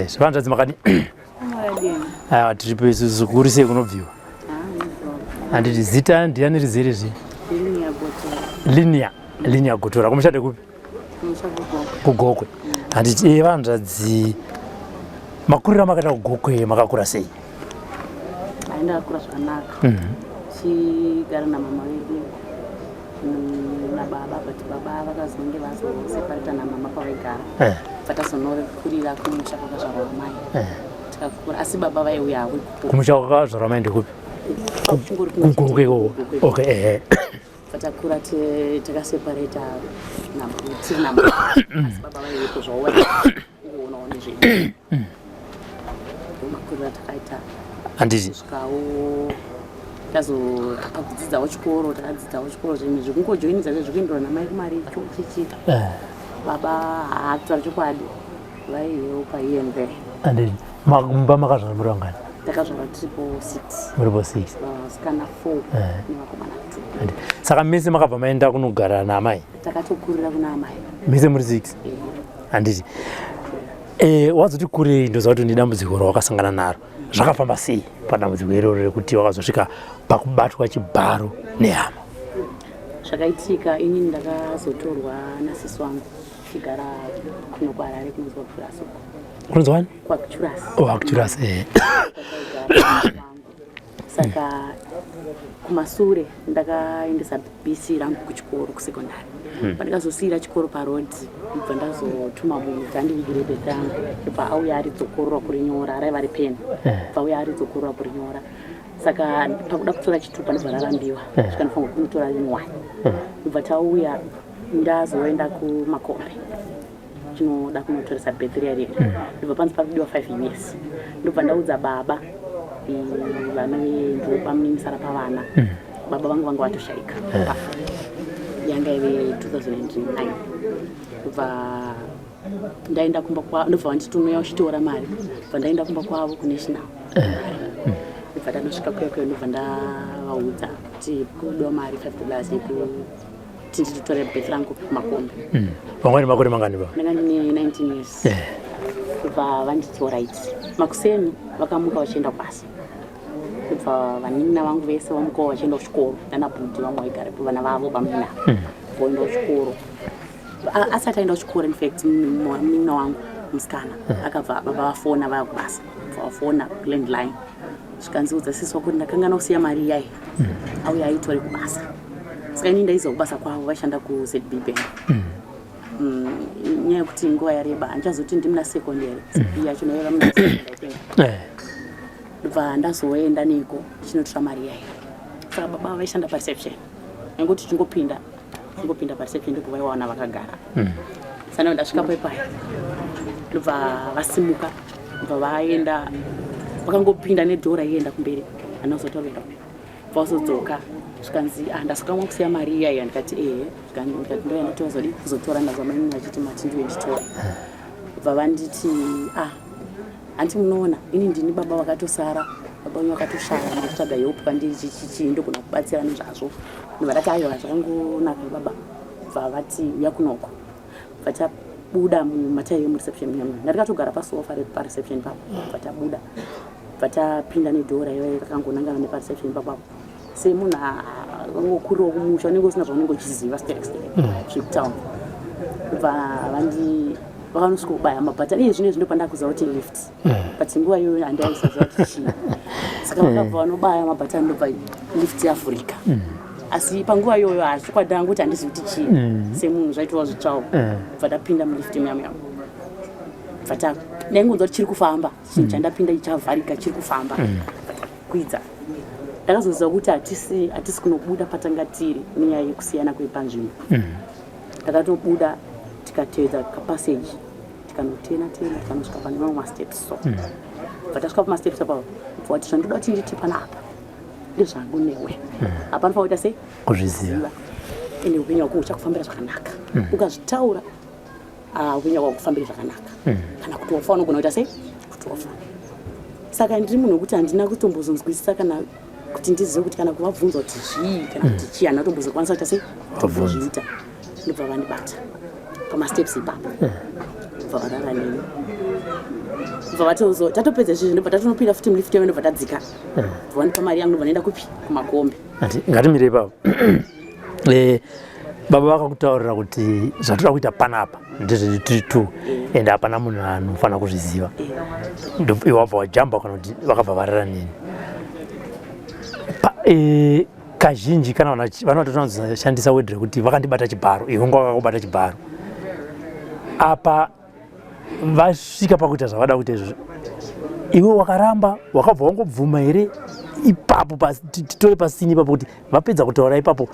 Chaizvo vanzvadzi makadi? Aiwa, tiripo isu. Zvikuru sei kunobviwa? Handiti zita ndiani rizere zvi? Linia, Linia Gotora. Kumushade kupi? KuGokwe. Handiti e vanzvadzi, makuriro amakaita kuGokwe, makakura sei? Ndakakura zvakanaka, chigara namama vedu nababa, but baba vakazonge vazoseparata namama pavaigara. Vatazonokurira kumusha kwakazvarwa mai. Tikakura, asi baba vaiuya havo ikoko. Kumusha kwakazvarwa mai ndekupi? Kungori KuGokwe ikoko? Okay, ehe. Patakura takaseparata tiri namama, asi baba vaivepo zvavo, vaingoonawo nezvedu. Makuriro atakaita. Handiti. Kusvikawo tazopakudzidzawo chikoro, takadzidzawo chikoro, zvinhu zvekungojoinidza, zvekuenderwa namai kumaricho chichi. Baba haataura chokwadi, vaihelpa here and there. Handiti mumba makazvarwa muri vangani? Takazvarwa tiripo six. Muripo six? Vasikana four nevakomana two. Handiti saka mese makabva maenda kunogara naamai? Takatokurira kuna amai. Mese muri six? Handiti wazoti kurei, ndoziva kuti nedambudziko rawakasangana naro, zvakafamba sei padambudziko iroro rekuti wakazosvika pakubatwa chibharo nehama? Zvakaitika, inini ndakazotorwa nasisi wangu tichigara kuno kuHarare, kunonzi kwaCuras uko. Kunonzi wani? KwaCuras. Oh, Acturas. Saka kumasure ndakaendesa BC rangu kuchikoro kusekondari. Pandakazosiyira chikoro paroad, ndibva ndazotuma munhu kuti andivigire bhegi rangu, ndobva auya aridzokorora kurinyora, raiva repeni, bva auya aridzokorora kurinyora. Saka pakuda kutora chitupa, ndobva rarambiwa, zvikanofanirwa kunotora rimwe. Ndobva tauya, ndazoenda kuMakombe chinoda kunotoresa birth riya riya, ndobva panzi pakudiwa 5 US. Ndobva ndaudza baba, vanove bamunisara pavana, baba vangu vanga vatoshaika, yanga ive 2009. Ndobva ndaenda kumba kwavo, ndobva vanditi, "Unouya uchitora mari." Bva ndaenda kumba kwavo kuNational, ndobva ndanosvika kuya kuya, ndobva ndavaudza kuti kudiwa mari $5 yekuti nditore birth rangu kuMakombe. Vanga vane makore mangani ba? Ndanga ndine 19 years. Ndobva vanditi, "Alright." Makuseni vakamuka vachienda kubasa, ndobva vanin'ina vangu vese vamukawo vachienda kuchikoro, nana bhudhi vamwe vaigarepo, vana vavo bamunina voenda kuchikoro. Asati aenda kuchikoro, in fact, munin'ina wangu musikana akabva, baba vafona vaya kubasa, bva vafona landline, zvikanziudza sisi wako kuti ndakangana kusiya mari iyai, auya aitore kubasa. Saka ini ndaiziva kubasa kwavo, vaishanda kuZB Bank. Nyaya yekuti nguva yareba, handichazoti ndimuna secondary, ZB yacho naiva muna secondary, I think. Ndobva ndazoenda neko ndichinotora mari yayo. Saka baba vaishanda pareception, nekuti chingopinda chingopinda pareception, ndobva vaiwana vakagara. Saka ndasvika paipaya, ndobva vasimuka, ndobva vaenda, vakangopinda nedhoo raienda kumberi, handina kuzotaura kuenda kupi. Vazodzoka, zvikanzi, "Ah, ndasukamwa kusiya mari iyaiya." Ndikati, "Ehe." Ndikati, "Ndoya ndotozodi kuzotora, ndazwa mainini vachiti mati ndiwe nditora." Bva vanditi, "Ah, hanti munoona ini ndini baba vakatosara, baba venyu vakatoshaya, makutsvaga help kwandiri, chichichi, ndogona kubatsira nezvazvo." Ndobva ndati, "Aiwa, zvakangonaka baba." Bva vati, "Uya kunoko." Bva tabuda mumataive mureception munyamuna, ndandikatogara pasofa pareception papo. Bva tabuda, bva tapinda nedhoo raiva rakangonangana nepareception papapo. Semunhu angokurirawo kumusha, unenge usina zvaunenge uchiziva sterek sterek zvekutaura. Bva vandi vakanosvika kubaya mabhatani. Iye zvino izvi ndopandakuziva kuti lift, but nguva iyoyo handaisaziva kuti chii. Saka vakabva vanobaya mabhatani, ndobva lift yavhurika. Asi panguva iyoyo hazvikwadi kuti handizivi kuti chii, semunhu zvaitwa zvitsvawo. Bva ndapinda mulift muya muya, bva ta ndaingonzwa kuti chiri kufamba, chinhu chandapinda chavharika, chiri kufamba kwidza. Ndakazoziva kuti hatisi kunobuda patanga tiri nenyaya yekusiyana kwepanzvimbo. Takatobuda, tikatevedza kapassage, tikanotena tena, tikanosvika pane mamwe masteps. So bva tasvika pamasteps apapo, bva vati, "Zvandoda kuti nditi panapa ndezvangu newe, hapanofanira kuita sei?" Kuzviziva. Ende upenyu hwako huchakufambira zvakanaka ukazvitaura. Ah, upenyu hwako hukufambira zvakanaka, kana kuti wafa, unogona kuita sei? Kuti wafa. Saka ndiri munhu wekuti handina kutombozonzwisisa kana kuti ndizive kuti kana kuvabvunza kuti zvii kana kuti chii, handina kutombozokwanisa kuita sei? Kutombozviita. Ndobva vandibata pamasteps ipapo, ndobva varara neni. Bva vatozo tatopedza izvizvi ndobva tatonopinda futi mulift yayo ndobva tadzika. Bva vandipa mari yangu ndobva ndaenda kupi kumakombe. Ati ngatimire ipapo. Baba vakakutaurira kuti zvatoda kuita panapa ndezvedu tiri two and hapana munhu anofanira kuzviziva. Iwe wabva wajamba kana kuti vakabva varara neni. Kazhinji kana vana vatotonoshandisa word rekuti vakandibata chibharo, iwe unga vakakubata chibharo. Apa vasvika pakuita zvavada kuita izvozvo, iwe wakaramba, wakabva wangobvuma here ipapo? Titore pasini ipapo kuti vapedza kutaura ipapo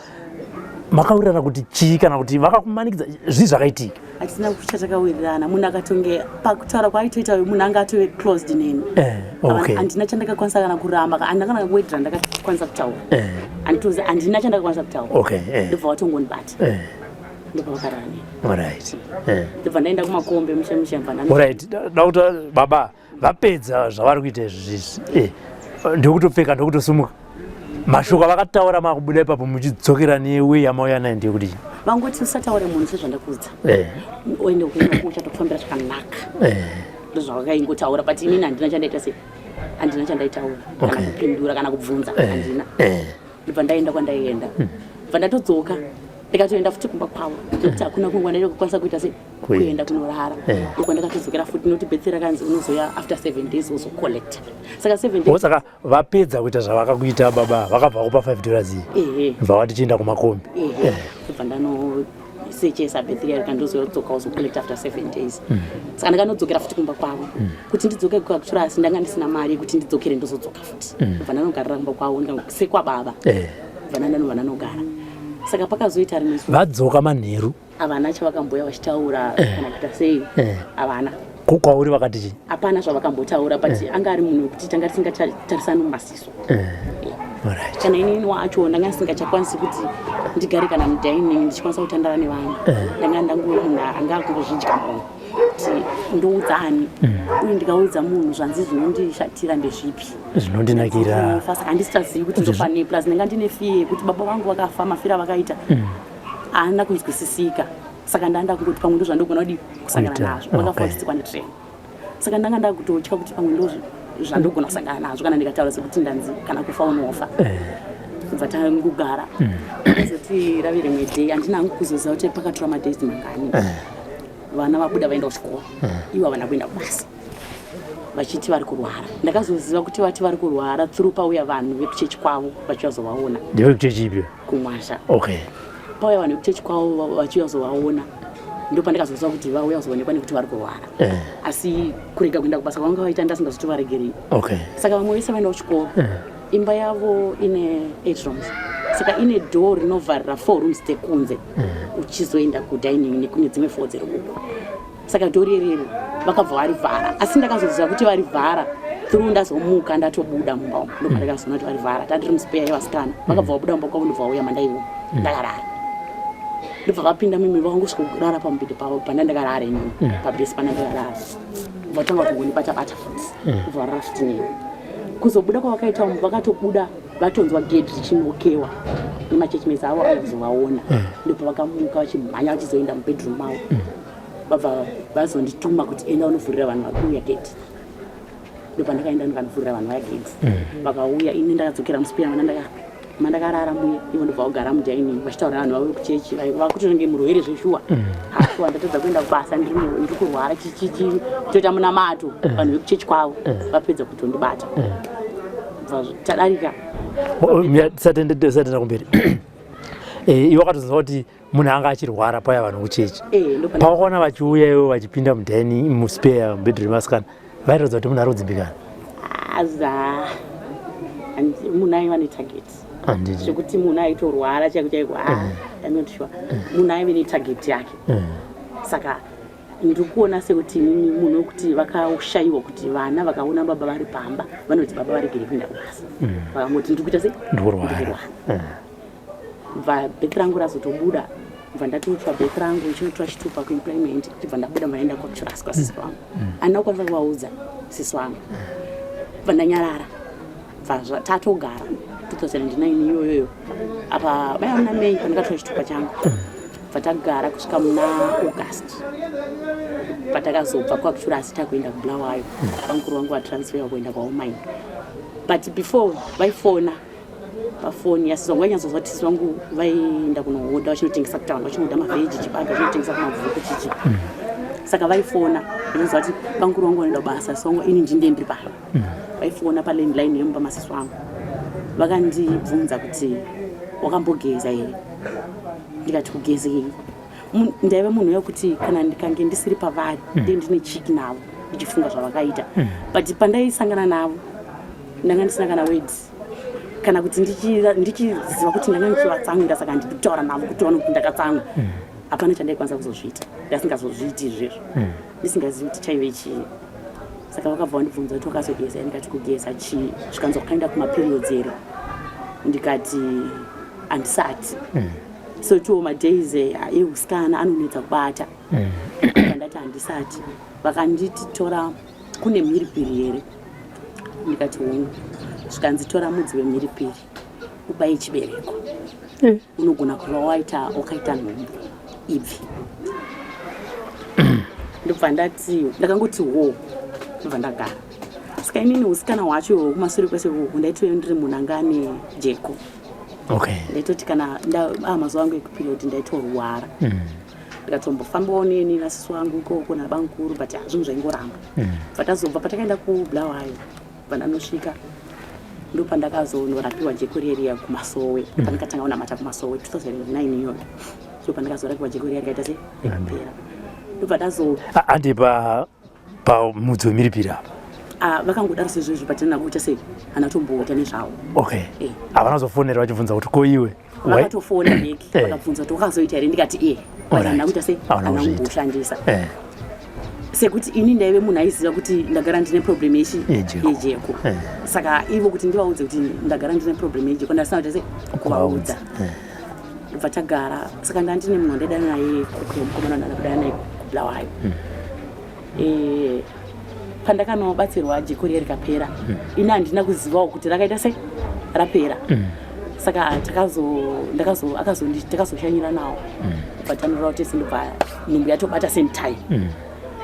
makawirirana kuti chii kana kuti vakakumanikidza, zvii zvakaitika? Hatina kuchatakawirirana. Munhu akatonge pakutaura kwaaitoita uyu munhu anga atove closed neni. Handina chandakakwanisa kana kuramba, handina kana word randakakwanisa kutaura. Handitozi handina chandakakwanisa kutaura. Ndobva watongondibata. Ndobva vakarara neni. Alright. Ndobva ndaenda kumakombe mushe mushe bva ndano. Alright, dauta baba vapedza zvavari kuita izvi zvizvi. Ndokutopfeka ndokutosumuka. Mashoko avakataura makubuda ipapo muchidzokera newe yamauya nayo ndeyekuti vangoti usataure munhu sezvandakuudza. Uende ukaenda uchatokufambira zvakanaka. Ndozvavakaingotaura, but inini handina chandaita sei, handina chandaitaura kana kupindura kana kubvunza, handina. Ndobva ndaenda kwandaienda, bva ndatodzoka ndikatoenda futi kumba kwavo nekuti hakuna kumwe kwandaida kukwanisa kuita sei kuenda kunorara. Ndokwandakatodzokera futi nekuti birth rakanzi unozoya after 7 days uzocollecta. Saka 7 days Saka vapedza kuita zvavakakuita baba vakabva kupa $5 iyi, bva vati chienda kumakombi. Ehe, ndobva ndanosechesa birth riya rikandozodzoka uzocollect after 7 days. Saka ndakanodzokera futi kumba kwavo. Kuti ndidzoke kukakutura asi ndanga ndisina mari yekuti ndidzokere ndozodzoka futi. Ndobva ndanogarira kumba kwavo sekwababa. Bva ndanobva ndanogara. Saka pakazoita rimwe zuva vadzoka manheru, havana chavakamboya vachitaura kana kuita sei, havana. Kwauri vakati chii? Hapana zvavakambotaura, but anga ari munhu wekuti tanga tisingatarisani mumasiso. Kana inini wacho ndanga ndisingachakwanisi kuti ndigare kana mudining ndichikwanisa kutandara nevamwe. Ndanga ndangove munhu anga akungozvidya munhu kuti ndoudza ani, uye ndikaudza munhu zvanzi zvinondishatira ndezvipi? Zvinondinakira. Saka handisitazivi kuti ndofanei. Plus ndanga ndine fear yekuti baba vangu vakafa mafiro avakaita haana kunzwisisika, saka ndanda kungoti pamwe ndozvandogona kudi kusangana nazvo. Vakafa vachitsikwa netrain, saka ndanga ndakutotya kuti pamwe ndo zvandogona kusangana nazvo kana ndikataura sekuti ndanzi kana kufa unofa. Kubva tangogara, zoti rave rimwe day, handina hangu kuzoziva kuti pakatora madays mangani. Vana vabuda vaenda kuchikoro, ivo havana kuenda kubasa vachiti vari kurwara. Ndakazoziva kuti vati vari kurwara through pauya vanhu vekuchechi kwavo vachivazovaona. Ndevekuchechi ipi? Kumwasha. Pauya vanhu vekuchechi kwavo vachivazovaona, ndo pandakazoziva kuti vauya kuzoonekwa nekuti vari kurwara. Asi kurega kuenda kubasa kwavanga vaita ndasingazotovaregerei. Saka vamwe vese vaenda kuchikoro. Imba yavo ine 8 rooms, saka ine door rinovharira 4 rooms dzekunze uchizoenda kudining nekune dzimwe 4 dziri uko. Saka door iriri vakabva varivhara, asi ndakazoziva kuti varivhara through ndazomuka ndatobuda mumba umu. Ndobva ndakazoona kuti varivhara. Tandiri muspare yevasikana, vakabva vabuda mumba kwavo, ndobva vauya mandaivo ndakarara, ndobva vapinda mimi vakangosvika kurara pamubhedhi pavo panda ndakarara inini, pabhesi pana ndakarara. Vatanga kungondibata bata futi, ndobva varara futi neni. Kuzobuda kwavakaita umu, vakatobuda vatonzwa gate richinokewa nemachechimesi avo aizovaona. Ndobva vakamuka vachimhanya vachizoenda mubedroom mavo, vabva vazondituma kuti enda unovhurira vanhu vari kuuya gate. Ndopandakaenda ndikanovhurira vanhu vaya gate, vakauya. Ini ndakadzokera muspare mandakarara muye, ivo ndobva kugara mudining vachitaura vanhu vavo kuchechi vakutonge murwere zveshuwa. Ashuwa ndatadza kuenda kubasa, ndiri kurwara, chichichi toita munamato. Vanhu vekuchechi kwavo vapedza kutondibata, bva tadarika. Tisatenda kumberi, iwe wakatozwa kuti munhu anga achirwara paya vanhu kuchechi. Pawakaona vachiuya iwe vachipinda mudining, muspare, mubedroom vasikana, vairatidza kuti munhu ari kudzimbikana? Aza munhu aiva netarget. Handiti. Zvekuti munhu aitorwara chaiko chaiko, I'm not sure. Munhu aive netarget yake. Saka ndiri kuona sekuti inini munhu wekuti vakashayiwa kuti vana vakaona baba vari pamba vanoti baba varegere kuenda kubasa, vakangoti ndiri kuita sei? Ndikurwara. Ndikurwara. Bva birth rangu razotobuda, bva ndatotsva birth rangu ndichinotora chitupa kuemployment, ndibva ndabuda maenda kwakuchirasi kwasisi vangu. Handina kukwanisa kuvaudza sisi vangu, bva ndanyarara. Bva tatogara 2009 iyoyoyo apa vaiva muna May pandakatora chitupa changu. Bva tagara kusvika muna August. Patakazobva kwakuchura asi takuenda kuBulawayo, vamukuru vangu vatransferwa kuenda kwaOmaini. But before vaifona pafoni yasisi vangu, vainyatsozwa kuti sisi vangu vaienda kunohodha, vachinotengesa kutauni, vachinohodha mavheji, chibage, vachinotengesa kumabvuku, chichi. Saka vaifona vachinzwa kuti vamukuru vangu vanoenda kubasa, sisi vangu, ini ndinde ndiri pano. Vaifona palandline yemumba masisi vangu, vakandibvunza kuti wakambogeza here. Ndikati, "Kugezei?" Ndaiva munhu wekuti kana ndikange ndisiri pavari, ndine chiki navo, ndichifunga zvavakaita. But pandaisangana navo ndanga ndisina kana words, kana kuti ndichiziva kuti ndanga ndichivatsamwira, saka handidi kutaura navo kuti vaone kuti ndakatsamwa. Hapana chandaikwanisa kuzozviita, ndasingazozviiti izvezvo, ndisingazivi kuti chaive chii. Saka vakabva vandibvunza kuti wakazogeza? Ndikati, "Kugeza chii?" Zvikanzi, "Wakaenda kumaperiods here?" Ndikati, "Handisati." So tiwo madays eusikana anonetsa kubata. Ndati, "Handisati." Vakanditi, "Tora, kune mhiripiri here?" Ndikati, "Hongu." Zvikanzi, "Tora mudzi wemhiripiri ubaye chibereko, unogona kuva waita wakaita nhumbu ibvi." Ndobva ndati, ndakangoti wo, ndobva ndagara. Saka inini usikana hwacho kumasure kwese uku ndaitove ndiri munhu anga ane jeko. Ndaitoti kana mazuva angu ekuperiod ndaitorwara. Ndikatombofambawo neni nasisi wangu ikoko nabamukuru, but zvinhu zvaingoramba. Bva tazobva, patakaenda kuBulawayo, pandanosvika ndo pandakazonorapiwa jeko riya kumasowe. Pandakatanga kunamata kumasowe 2009 iyoyo, so pandakazorapiwa jeko riya rikaita se rikapera, ndobva tazo Ah, handi pa pamudzi wemhiripiri apa? Ah, vakangodaro sezvozvo, patina kuita sei, hana tomboita nezvavo. Havana kuzofonera vachibvunza kuti ko iwe Vakatofona back, vakabvunza kuti wakazoita here, ndikati iye, but handina kuita sei, Hauna handina kuzviita. kumboshandisa. Sekuti ini ndaive munhu aiziva kuti ndagara ndine problem yechi Yejeko. Yejeko. Saka ivo kuti ndivaudze kuti ndagara ndine problem yejeko, ndasina kuti sei kuvaudza. Ndobva tagara. Saka ndandine munhu wandaidana naye kuke, mukomana wandanda kudana naye kuBulawayo. Pandakanobatsirwa jeko riya rikapera, ini handina kuzivawo kuti rakaita sei rapera. Saka takazoshanyira nawo, bva tanorora tese, ndobva nhumbu yatobata same time.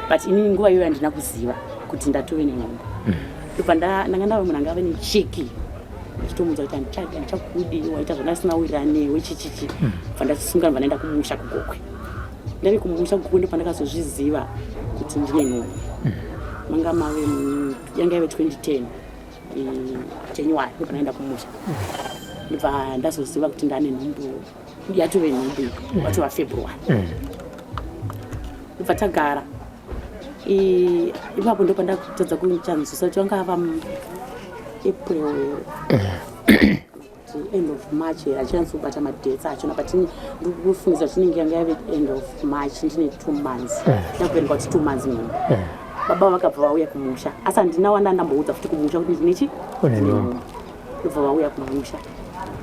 But inini nguva iyoyo handina kuziva kuti ndatove nenhumbu. Ndobva ndanga ndava munhu anga ave nechiki, ndichitomudza kuti handichakudi, waita zvandasina wirirana newe, chichichi. Bva ndachisunga, ndobva ndaenda kumusha kuGokwe. Ndave kumusha kuGokwe ndo pandakazozviziva kuti ndine nhumbu. Manga mave yanga yave 2010 January, ndobva ndaenda kumusha, ndobva ndazoziva kuti ndane nhumbu, yatove nhumbu iyi, watova February. Ndobva tagara. Ipapo ndo pandakutadza kuchanzwisa kuti vanga ava April kuti end of March here, achinatsobata madates achona, but ndikufungisa kuti inenge yanga yave end of March, ndine 2 months, ndakuverenga kuti 2 months nhumbu. Baba vakabva vauya kumusha, asi handina wanda ndamboudza futi kumusha kuti ndine chi Une nhumbu. Ndobva vauya kumusha.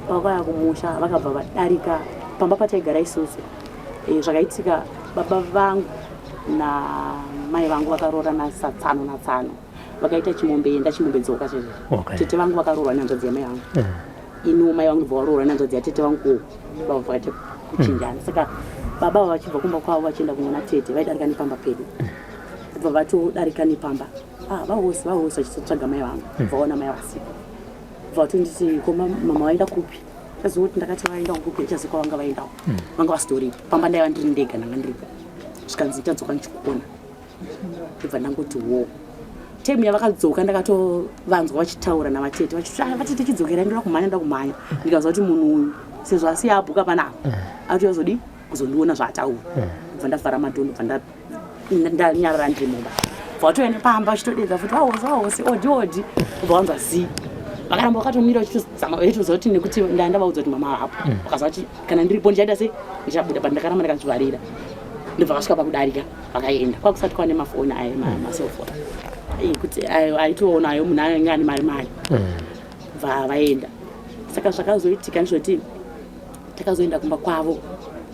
Vakauya kumusha, vakabva vadarika pamba pataigara isusu. Zvakaitika, baba vangu namai vangu vakaroorana satsano natsano, vakaita chimombe enda chimombe dzoka chaizvo. Tete vangu vakaroorwa nehanzvadzi yamai vangu. Iniwo mai vangu bva varoorwa nehanzvadzi yatete vangu, vabva vakaita kuchinjana. Saka baba ava vachibva kumba kwavo vachienda kunoona tete, vaidarika nepamba pedu, bva vatodarika nepamba, ah, vahosi, vahosi, vachitotsvaga mai vangu. Vaona mai vasipo, bva vatonditi, "Ko mama vaenda kupi?" Chaziva kuti ndakati vaenda kupi, ndichaziva kwavanga vaendawo. Vanga vasitoripo pamba, ndaiva ndiri ndega, ndanga ndiripo. Zvikanzi, "Tadzoka ndichikuona." Ndobva ndangoti wo. Time yavakadzoka ndakatovanzwa vachitaura navatete, vachiti, "Ah, vatete, chidzokerai, ndoda kumhanya, ndoda kumhanya." Ndikaziva kuti munhu uyu sezvo asiya abhuka panapa, atozodi kuzondiona zvaataura. Bva ndavhara madhondo, bva ndanyarara ndiri mumba. Bva vatouya nepamba vachitodedza futi, "Vahosi, vahosi, odi, odi." Bva vanzwa zii, vakaramba vakatomira vachitozama, vachitoziva kuti nekuti ndavaudza kuti mama vapo. Vakaziva kuti kana ndiripo ndichaita sei, ndichabuda, but ndakaramba ndakazvivharira. Ndobva vasvika pakudarika, vakaenda. Kwakusati kwane mafoni aya, maselfoni kuti ayo aitoona ayo, munhu anenge ane mari mari. Bva vaenda. Saka zvakazoitika ndizvoti takazoenda kumba kwavo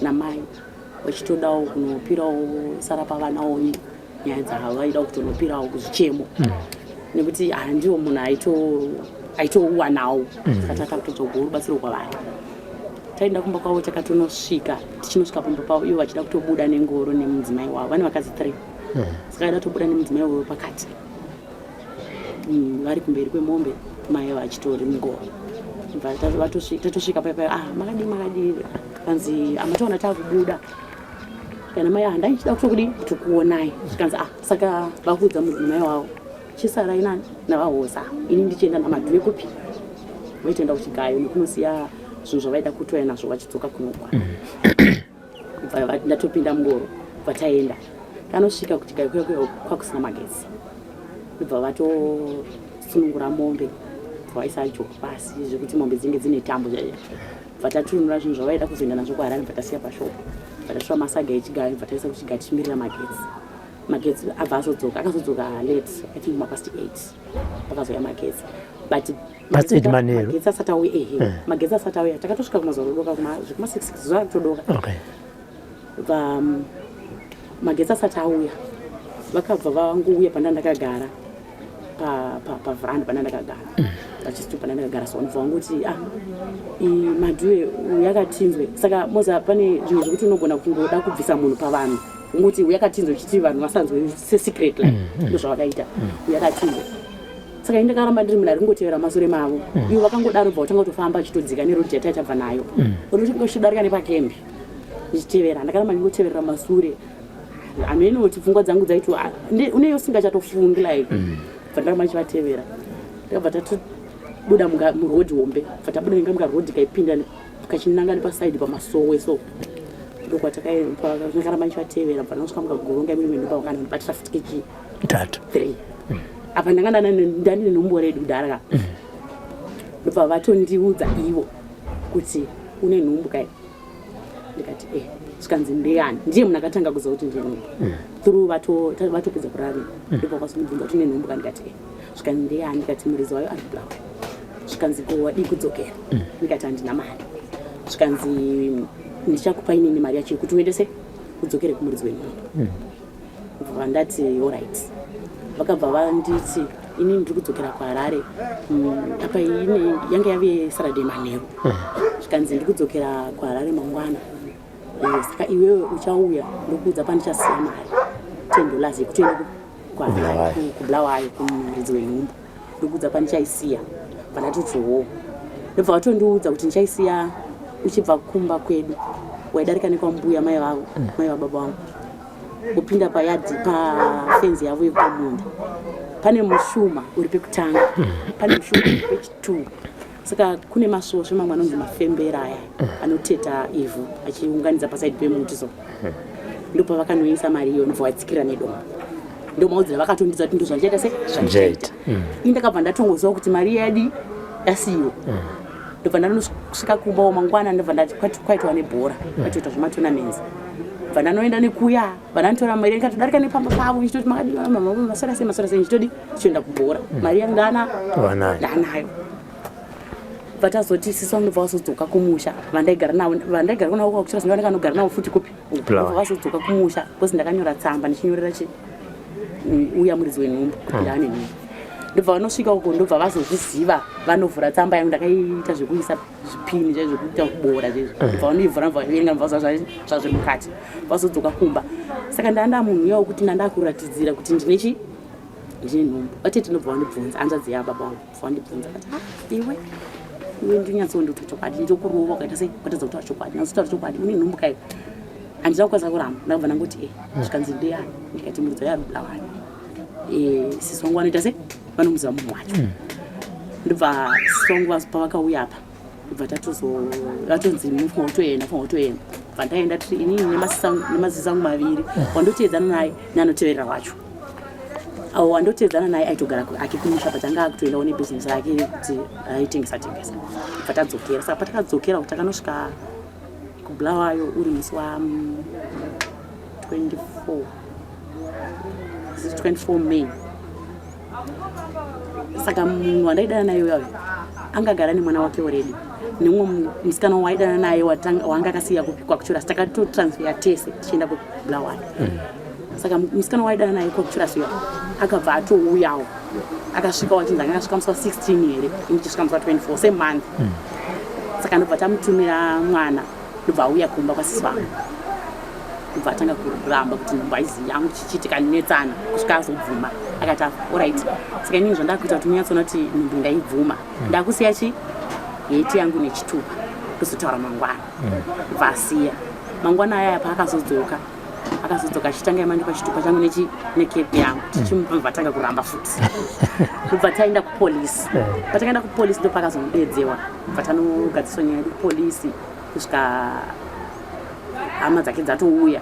namai vachitodawo kunopirawo sara pavanawo nyaya dzavo, vaida kutonopirawo kuzvichemo nekuti handiwo munhu aitowanawo. Saka tata kutotsvaga rubatsiro kwavari. Taenda kumba kwavo, takatonosvika, tichinosvika pamba pavo ivo vachida kutobuda nengoro nemudzimai wavo, vane vakadzi three. Saka aida tobuda nemudzimai wavo pakati. Vari kumberi kwemombe, mai vachitori mungoro. Tatosvika paya paya, ah, makadii makadii, kanzi amatoona takubuda. Kana mai, ah, ndaichida kutokudii kutokuonai. Zvikanzi ah, saka vakuudza mudzimai wavo chisarai nani navahosa, ini ndichienda namadhuve kupi, vaitoenda kuchigayo nekunosiya zvinhu zvavaida kutoya nazvo vachidzoka kunokwa. Ndatopinda mungoro, bva taenda, tanosvika kuchigayo kuya kuya kwakusina magetsi, ndobva vatosunungura mombe, bva vaisa joki pasi zvekuti mombe dzinge dzine tambo chaiyo, bva taturunura zvinhu zvavaida kuzoenda nazvo kuHarare, bva tasiya pashopo, bva tatora masaga echigayo, bva taisa kuchigayo tichimirira magetsi. Magetsi abva azodzoka, akazodzoka late, I think mapast 8 pakazouya magetsi, but Past 8 manheru? Magetsi asati auya, ehe. Magetsi asati auya takatosvika kumazuva rodoka, zvekuma 6 zuva ratodoka. Va magetsi asati auya vakabva vangouya panda ndakagara pavheranda panda ndakagara, pachisitu panda ndakagara, so ndibva vangoti, ah, madhuwe yakatinzwe. Saka moza pane zvinhu zvekuti unogona kungoda kubvisa munhu pavanhu, ungoti uyakatinzwe uchiti vanhu vasanzwe sesecret like. Ndozvavakaita, uyakatinzwe. Saka ini ndakaramba ndiri munhu ari kungotevera masure mavo. Ivo vakangodaro, bva kutanga kutofamba achitodzika nerodhi yataichabva nayo, unochidarika nepakembi ndichitevera. Ndakaramba ndingoteverera masure, hameno kuti pfungwa dzangu dzaiti uneyo usingachatofungi like. Bva ndaramba ndichivatevera, takabva tatobuda murodhi hombe, bva tabuda inga mukarodhi kaipinda kachinanga nepasaidi pamasowe, so ndokwatakaramba ndichivatevera, bva ndasvika mukagoronga imwe ndopa vakanondibatira futi kechi tatu. 3. Apa ndanga ndandine nhumbu redu kudhara ka. Ndobva vatondiudza ivo kuti une nhumbu kai, ndikati e. Zvikanzi ndeyani? Ndiye munhu akatanga kuziva kuti ndine nhumbu through vatopedza kurarira. Ndobva vakazondibvunza kuti une nhumbu ka, ndikati e. Zvikanzi ndeyani? Ndikati muridzi wayo ari Bulawayo. Zvikanzi ko wadii kudzokera? Ndikati handina mari. Zvikanzi ndichakupa inini mari yacho yekuti uendese udzokere kumuridzi wenhumbu. Bva ndati alright. Vakabva vanditi inini ndiri kudzokera kuHarare. Apa ine yanga yave Saturday manheru. Zvikanzi ndiri kudzokera kuHarare mangwana. Saka iwewe uchauya ndokuudza pandichasiya mari $10 yekuti uende kuHarare, kuBulawayo kumuridzi wenhumbu, ndokuudza pandichaisiya. Pandatoti ho, ndobva vatondiudza kuti ndichaisiya uchibva kumba kwedu, waidarika nekwambuya mai vavo, mai vababa vangu, wopinda payadhi pafenzi yavo yepamunda, pane mushuma uri pekutanga, pane mushuma uri pechitwo. Saka kune masvosve mamwe anonzi mafembera aya anoteta ivhu achiunganidza pasaidi pemuti, so ndopavakanoisa mari iyo, ndobva vatsikira nedombo. Ndomaudzira vakatondiudza kuti ndozvandichaita se zvandichaita. Ini ndakabva ndatongoziva kuti mari yadi yasiyiwa. Ndobva ndanosvika kumba mangwana, ndobva ndati kwaitwa nebhora, kwaitoita zvematournaments, bva ndanoenda nekuya, bva ndanotora mari, ndikatodarika nepamba pavo ndichitoti makadii mama, maswera sei, maswera sei, ndichitodi ndichienda kubhora, mari yangu ndana Wanayo. ndanayo. Bva tazoti sisi vangu ndobva vazodzoka kumusha, vandaigara navo, vandaigara navo kwakuchira zinga ndakanogara navo futi kupi. Bulawayo. Ndobva vazodzoka kumusha because ndakanyora tsamba ndichinyorera chi uya muridzi wenhumbu kuti ndaane nhumbu. Ndobva vanosvika uko, ndobva vazozviziva, vanovhura tsamba yangu, ndakaita zvekuisa zvipini chaizvo zvekuita kubora chaizvo. Ndobva vanoivhura, ndobva vaverenga, ndobva vaziva zvazviri mukati, vazodzoka kumba. Saka ndanda munhu uya wekuti ndanda kuratidzira kuti ndine chi ndine nhumbu. Vatete ndobva vandibvunza, hanzvadzi yababa vangu, bva vandibvunza vati, ah, iwe iwe, ndinyatsondoto chokwadi, ndokurova ukaita sei ukatadza kutaura chokwadi, nyatsotaura chokwadi, une nhumbu kai? Handina kukwanisa kuramba, ndakabva ndangoti e. Zvikanzi ndeyani? Ndikati muridzi wayo ari Bulawayo. Sisi vangu vanoita sei, vanomuziva munhu wacho. Ndobva sisi vangu pavakauya apa, ndobva tatozo vatonzi mufunga kutoenda, funga kutoenda. Bva ndaenda tiri inini nemasisi angu maviri, wandoteedzana naye neanoteverera wacho. Awo wandoteedzana naye aitogara ake kumusha, but anga akutoendawo nebhizinesi rake kuti aitengesa tengesa. Bva tadzokera. Saka patakadzokera takanosvika kuBulawayo uri musi wa 24, This is 24 May. Saka munhu wandaidana naye uyayo angagara nemwana wake already, nemumwe musikana waidana naye wanga akasiya kupi kwakuchurasi, takatotransfera tese tichienda kuBulawayo. Saka musikana waidana naye kwakuchurasi uya akabva atouyawo, akasvika wachinzi anga akasvika musi wa16 here, ini tichisvika musi wa24, same month. Saka ndobva tamutumira mwana, ndobva auya kumba kwasisi vangu. Ndobva atanga kuramba kuti nhumbu haizi yangu chichi tikanetsana kusvika azobvuma. Akati alright. Saka inini zvandakuita kuti munyatsoona kuti nhumbu ndaibvuma. Ndakusiya chi heti yangu nechitupa tozotaura mangwana. Ndobva asiya. Mangwana aya paakazodzoka akazodzoka achitanga imandipa chitupa changu nechi nekepi yangu tichimubva tanga kuramba futi. Ndobva taenda kupolisi. Patakaenda kupolisi ndopakazomudedzewa. Bva tanogadziswa nyaya yedu kupolisi kusvika hama dzake dzatouya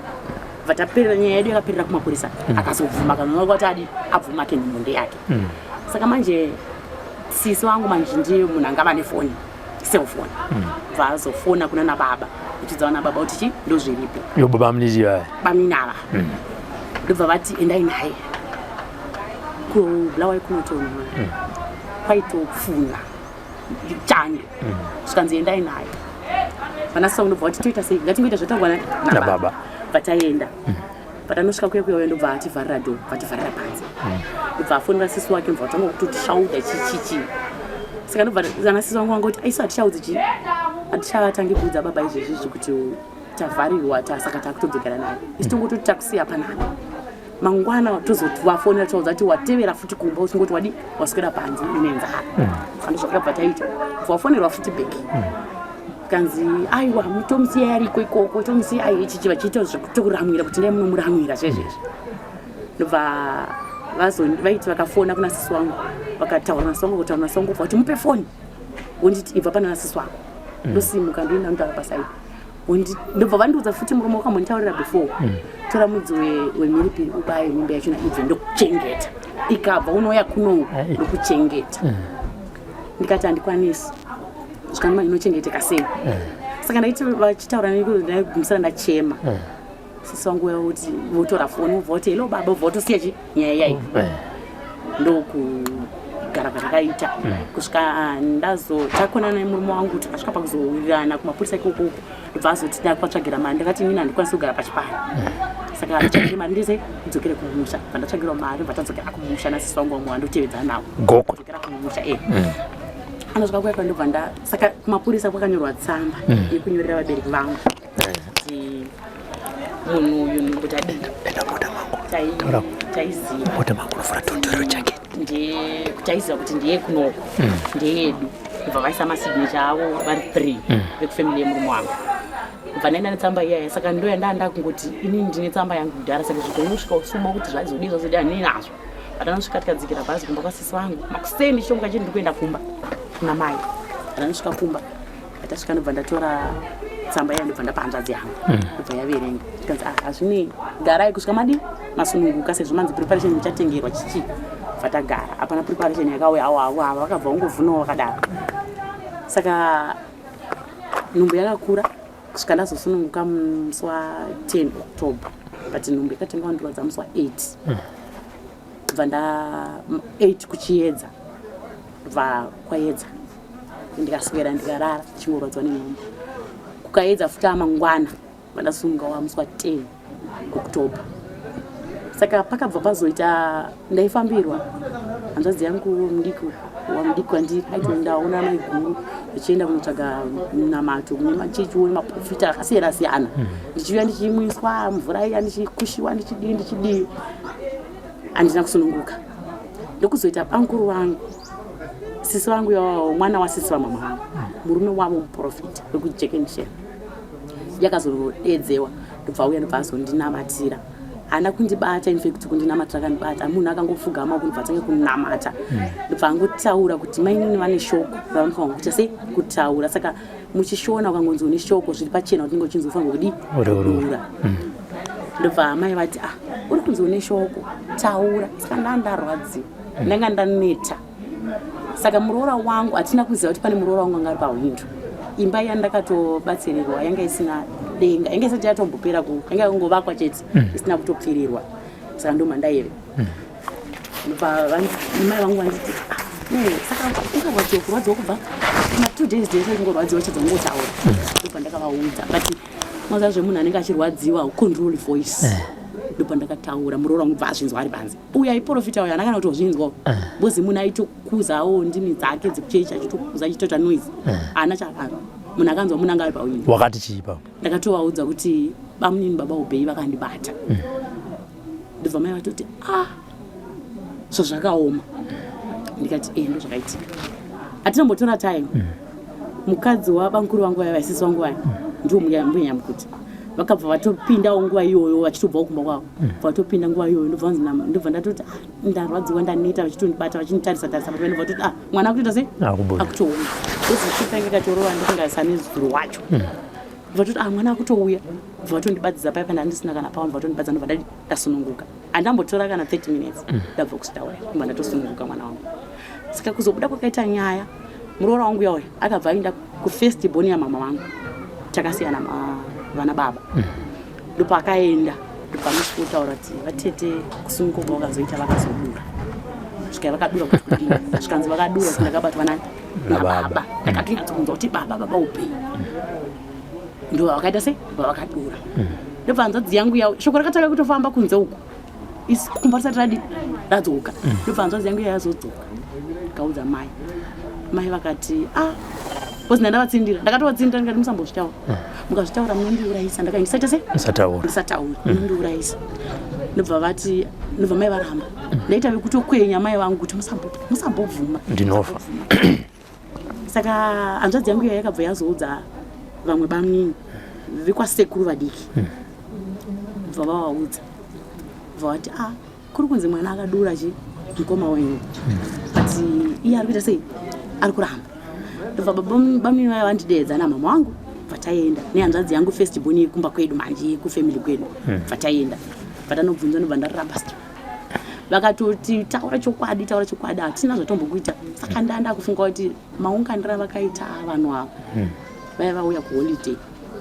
bva taperera nyaya yedu yakaperera kumapurisa akazobvuma akanonoka kuti adi abvuma ke nhumbu ndeyake saka manje sisi wangu manje ndiye munhu angava nefoni cellphone bva azofona kuna nababa uchidza vana baba kuti chi ndozviripo Yo baba munini vaya. bamini ava ndobva vati endai naye kubulawayo kunotonhora kwaitopfunha chando zvikanzi endai naye vana sisi vangu ndobva vati toita sei ngatingoita zvataurwa Nababa. Bva taenda patanosvika kuya kuya ndobva ativharira do vativharira panze ndobva afonera sisi wake ndobva vatanga kutotishauda chichichi saka ndobva vana sisi vangu vangoti aisu hatishaudzi chi hatichatangi kuudza baba izvezvizvi kuti tavharirwa saka takutodzokera naye isu tongototi takusiya panapa mangwana tozovafonera tovaudza kuti watevera futi kumba usingoti wadi waswera panze une nzara saka ndozvakabva taita vafonerwa futi back kanzi aiwa tomusiya ariko ikoko tomusiya ai ichichi vachiita zvekutokuramwira kuti ndai munomuramwira zvezvezvi ndobva vaiti vakafona kuna sisi wangu vakataura nasisi wangu kutaura nasisi wangu kuti mupe foni wonditi ibva pana nasisi wako ndosimuka ndoenda ndotaura pasaidi ndobva vandiudza futi murume wakambonditaurira before tora mudzi wemhiripiri ubaye mimba yachona ibve ndokuchengeta ikabva unouya kuno ndokuchengeta ndikati handikwanisi zvikanima inochengeteka sei saka ndaiti vachitaura ndaigumisira ndachema sisi wangu kuti votora foni vobva voti hello baba vobva votosiya chi nyaya yayi ndokugara kwatakaita kusvika ndazo takonana nemurume wangu takasvika pakuzowirirana kumapurisa ikokoko ndobva azoti ndakuvatsvagira mari ndakati inini handikwanisi kugara pachipari saka nditsvagire mari ndise ndidzokere kumusha bva ndatsvagirwa mari bva tadzokera kumusha nasisi wangu vamwe vandotevedzana navo Gokwe. dzokera kumusha e anosvika kuya kwandobva nda saka kumapurisa kwakanyorwa tsamba yekunyorera vabereki vangu kuti munhu uyu nhumbu tadii Enda mota mangu. Taura. taiziva Mota mangu unofura tondoro jacket. taiziva kuti ndiye kunoko ndeyedu kubva vaisa masignature avo vari three vekufamily yemurume wangu kubva ndaenda netsamba iyaya saka ndo yandaa kungoti inini ndine tsamba yangu kudhara saka zvitonosvika usuma kuti zvazodii zvazodii handini nazvo patanosvika tikadzikira bhazi kumba kwasisi vangu makuseni ndichitomuka chii ndiri kuenda kumba kuna mai patanosvika kumba patasvika ndobva ndatora tsamba iya ndobva ndapa hanzvadzi yangu ndobva yaverenga tikanzi ah hazvinei garai kusvika madi masununguka sezvo manzi preparation muchatengerwa chichi bva tagara hapana preparation yakauya awo avo ava vakabva vangovhunawo vakadaro saka nhumbu yakakura kusvika ndazosununguka musi wa10 October but nhumbu yakatanga kundirwadza musi wa8 bva nda 8 kuchiedza bva kwaedza ndikaswera ndikarara ndichingorwadzwa nenhumbu kukaedza futi amangwana vandasununga wa musi wa10 October saka pakabva pazoita ndaifambirwa hanzvadzi yangu mudiki wamudiki wandiri aiti ndaona maiguru vachienda kunotsvaga munamato kune machechi nemaprofita akasiyana siyana ndichiuya ndichimwiswa mvura iya ndichikushiwa ndichidii ndichidii handina kusununguka ndokuzoita bamukuru vangu sisi vangu iwawo mwana wasisi vamama vangu murume wavo muprofita wekuJack and yakazodedzewa ndobva auya ndobva azondinamatira haana kundibata infact kundinamatira akandibata munhu akangopfugama kundibva atange kunamata ndobva angotaura kuti mainini vane shoko ravanofanira kuita sei kutaura saka muchishona ukangonzi une shoko zviri pachena kuti unenge uchinzi ufanirwa kudii Ureurura. ndobva amai vati ah uri kunzi une shoko taura saka ndaa ndarwadziwa ndanga ndaneta saka muroora wangu hatina kuziva kuti pane muroora wangu anga ari pahwindo imba iya ndakatobatsirirwa yanga isina denga yanga isati yatombopera ku yanga yakangovakwa chete isina kutopfirirwa saka ndo mandaive ndobva mai vangu vanditi "Ah, no saka ungarwadziwa kurwadziwa kubva ma 2 days days ungorwadziwa chedza ungotaura ndobva ndakavaudza but maziva zvemunhu anenge achirwadziwa control voice ndobva ndakataura muroora wangu bva azvinzwa ari panze uyu aiprofita uyu haana kana kutozvinzwa because munhu aitokuzawo ndimi dzake dzekuchechi achitokuza achitoita noise haana chaakanzwa munhu akanzwa munhu anga ari pahwindo Wakati chii ipapo? Ndakatovaudza kuti Bamunini baba Obey vakandibata. Ndobva mai vatoti ah zvazvakaoma. Ndikati eh ndozvakaitika. Hatinambotora time. Mukadzi wabamukuru vangu vaya vaisisi vangu vaya ndiwo mbuya nyamukuta. Vakabva vatopindawo nguva iyoyo vachitobvawo kumba kwavo. Vatopinda nguva iyoyo ndobva vanzi ndobva ndatoti ah, ndarwadziwa ndaneta vachitondibata vachinditarisa tarisa but ndobva vatoti ah mwana akutoita sei? Akutouya. Ndozichitange katorova ndisingasane zuro wacho. Vatoti ah mwana akutouya. Bva vatondibatidza paya pane andisina kana pawa vatondibadza ndobva ndadi ndasununguka. Andambotora kana 30 minutes ndabva kusitaura ndobva ndatosununguka mwana wangu. Saka kuzobuda kwakaita nyaya muroora wangu yauya akabva aenda kufirst born yamama vangu takasiyana vana baba ndopaakaenda ndopanosvikotaura kuti vatete kusununguka kwavakazoita vakazodura svika vakadura kuti kudii zvikanzi vakadura kuti ndakabatwa nani nababa ndakatonyatsokunzwa kuti baba baba upenyu ndo vakaita sei vavakadura ndobva hanzvadzi yangu yao shoko rakatanga kutofamba kunze uku kumba risati radi radzoka ndobva hanzvadzi yangu yayazodzoka kaudza mai mai vakati ah bcause ndandavatsindira ndakatovatsindira ndikati musambozvitaura mukazvitaura munondiurayisa ndakati ndisaita sei musataura musataura munondiurayisa ndobva vati ndobva mai varamba ndaita vekutokwenya mai vangu kuti musambobvuma ndinofa saka hanzvadzi yangu iya yakabva yazoudza vamwe bamnini vekwasekuru vadiki bva vavaudza bva vati ah kuri kunzi mwana akadura chi mukoma wenyu but iye ari kuita sei ari kuramba ndobva bamnini vaya vandideedza namama wangu bva taenda nehanzvadzi yangu first born yekumba kwedu manje yekufamily kwedu bva taenda bva tanobvunzwa ndobva ndaramba vakatoti taura chokwadi taura chokwadi hatina zvatombokuita saka ndanda kufunga kuti maunganiro avakaita vanhu ava vaya vauya kuholiday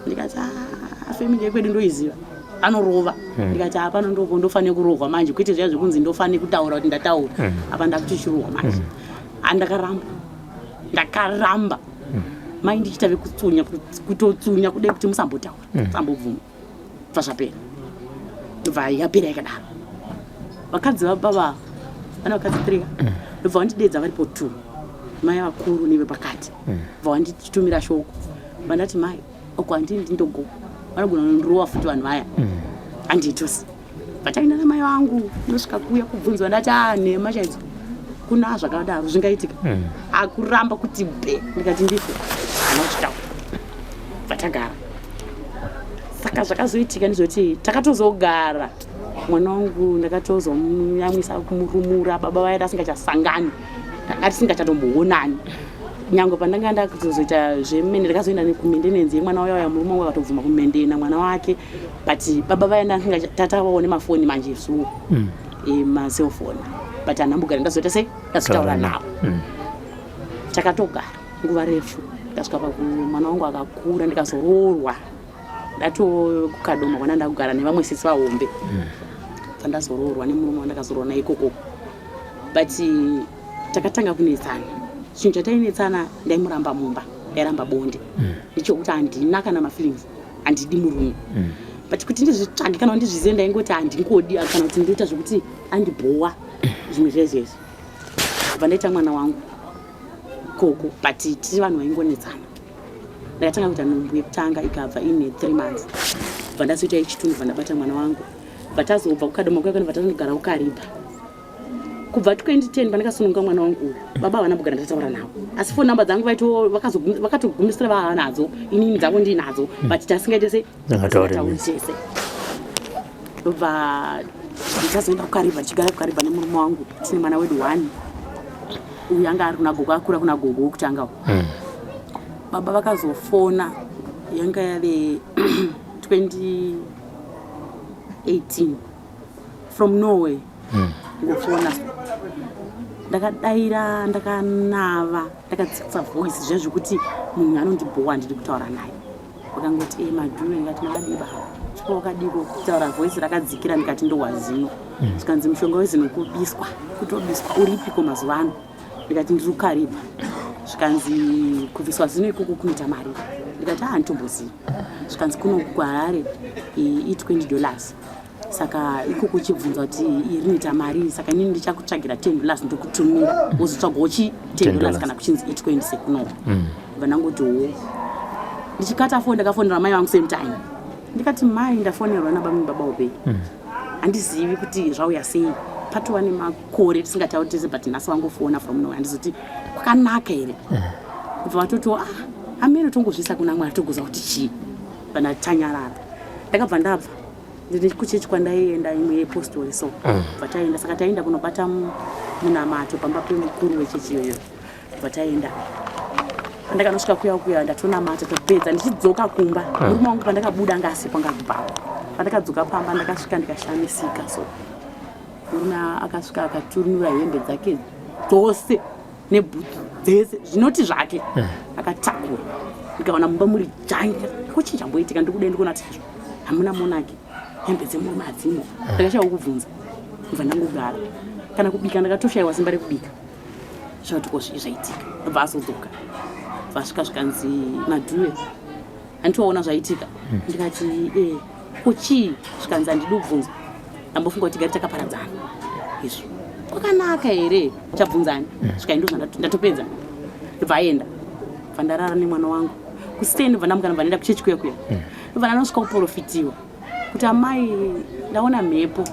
ndikati ah, family yekwedu ndoiziva anorova ndikati hapano ndopo ndofanire kurohwa manje kwete zviya zvekunzi ndofanire kutaura kuti ndataura apa ndakutochirohwa manje handakaramba ndakaramba mai ndichiita vekutsunya kutotsunya kudai kuti musambotaura musambobvuma bva zvapera ndobva yapera yakadaro vakadzi vababa vana vakadzi three ndobva vandideedza varipo two mai vakuru nevepakati bva vanditumira shoko vandati mai uko handindi ndogo vanogona kunondirowa futi vanhu vaya handitosi vataenda namai vangu ndosvika kuuya kubvunzwa ndati a nhema chaidzo kuna zvakadaro zvingaitika akuramba kuti be ndikati ndife hana kuchitaura vatagara saka zvakazoitika ndizvoti takatozogara mwana wangu ndakatozomuyamwisa kumurumura baba vaya tasingachasangani tanga tisingachatomboonani nyangwe pandanga ndakuzoita zvemene ndakazoenda kumendenenzi yemwana uya uya murume wangu akatobvuma kumendena mwana wake but baba vaya ndatavawo nemafoni manje isuwo emaselfoni but handambogara ndazoita sei ndazotaura navo takatogara nguva refu ndasvika paku mwana wangu akakura ndikazoroorwa ndatokukadoma kwana ndakugara nevamwe sisi vahombe pandazoroorwa nemurume wandakazoroorwa naye ikoko but takatanga kunetsana chinhu chatainetsana ndaimuramba mumba ndairamba bonde ndechokuti handina kana mafeelings handidi murume but kuti ndizvitsvage kana ndizvizive ndaingoti handingodi kana kuti ndoita zvekuti andibhowa zvimwe zvezvezvi bva ndaita mwana wangu koko but tiri vanhu vaingonetsana ndakatanga kuita nhumbu yekutanga ikabva ine 3 months bva ndazoita yechitundu bva ndabata mwana wangu bva tazobva kukadoma kuya bva tazonogara kukariba kubva 2010 pandakasununga mwana wangu uyu baba havana kugara ndataura navo asi phone number dzangu vakatogumisira vava nadzo inini dzavo ndinadzo but tasingaite se Ndingatauri tese ndobva ndichazoenda kukariba ndichigara kukariba nemurume wangu tine mwana wedu one uyu anga ari kuna gogo akura kuna gogo wekutanga baba vakazofona yanga yave 2018 from norway ngofona ndakadaira ndakanava ndakadzikisa voice zviya zvekuti munhu anondibhowa handidi kutaura naye vakangoti e madhure ndikati makadii baba chipo wakadiko kutaura voice rakadzikira ndikati ndohwa zino zvikanzi mushonga wezino kubiswa kutobiswa uripiko mazuva ano ndikati ndiri kukariba zvikanzi kubviswa zino ikoko kunoita mari ndikati a handitombozivi zvikanzi kuno kuharare i20 dollars saka ikoko uchibvunza kuti iri rinoita mari saka inini ndichakutsvagira 10 dollars ndokutumira wozotsvagawo chi 10 dollars kana kuchinzi i20 sekunoko bva ndangoti wo ndichikata foni ndakafonera mai vangu same time. Ndikati mai ndafonerwa nabamwe baba Obey. Handizivi kuti zvauya sei. Patova nemakore tisingatauri tese but nhasi vangofona from nowhere. Handizoti kwakanaka here. Kubva vatoti ah amene tongozviisa kuna Mwari togoza kuti chii. Vana tanyarara. Ndakabva ndabva ndiri kuchechi kwandaienda imwe yepostori so. Bva taenda saka taenda kunobata munamato pamba pemukuru wechechi iyoyo. Bva taenda pandakanosvika kuya kuya ndatonamata topedza ndichidzoka kumba ah. murume wangu pandakabuda anga asipo anga kubhawa pandakadzoka pamba ndakasvika ndikashamisika so murume akasvika akaturunura hembe dzake dzose nebhutsu dzese zvinoti zvake eh. akatakura ndikaona mumba muri janja ko chii chamboitika ndikuda ndikuona kuti hamuna monaki hembe dzemurume hadzimo eh. ndakashaiwa kubvunza ndibva ndangogara kana kubika ndakatoshayiwa simba rekubika zvati ko zvii zvaitika ndobva azodzoka vasvika zvikanzi madhuwe handitoona zvaitika hmm. ndikati e ko chii zvikanzi handidi kubvunza ndambofunga kuti gari takaparadzana izvo kwakanaka here chabvunzani hmm. svika ndo ndatopedza ndobva aenda bva ndarara nemwana wangu kuseni ndobva ndamuka ndobva ndaenda kuchechi kuya kuya hmm. ndobva ndanosvika kuprofitiwa kuti amai ndaona mhepo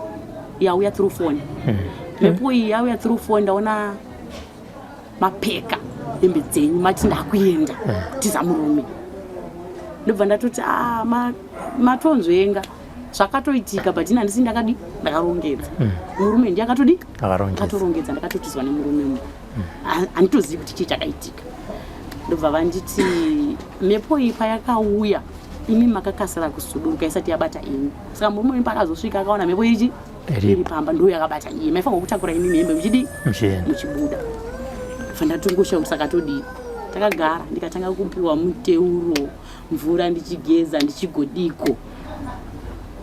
yauya through phone hmm. mhepo iyi yauya through phone ndaona mapeka hembe dzenyu mati ndakuenda hmm. tiza murume ndobva ndatoti ah, matonzvenga zvakatoitika but ini handisi ndakadi ndakarongedza hmm. murume ndiye akatodi akatorongedza ndakatotizwa nemurume mu handitozivi kuti chii chakaitika ndobva vanditi mhepo iyi payakauya imi makakasira kusuduruka isati yabata imi saka murume wenyu paakazosvika akaona mhepo ichi iri pamba ndo yakabata iye maifanirwa kutakura imi hembe muchidii muchibuda fa ndatongosha kuti saka todii takagara ndikatanga kupiwa muteuro mvura ndichigeza ndichigodiko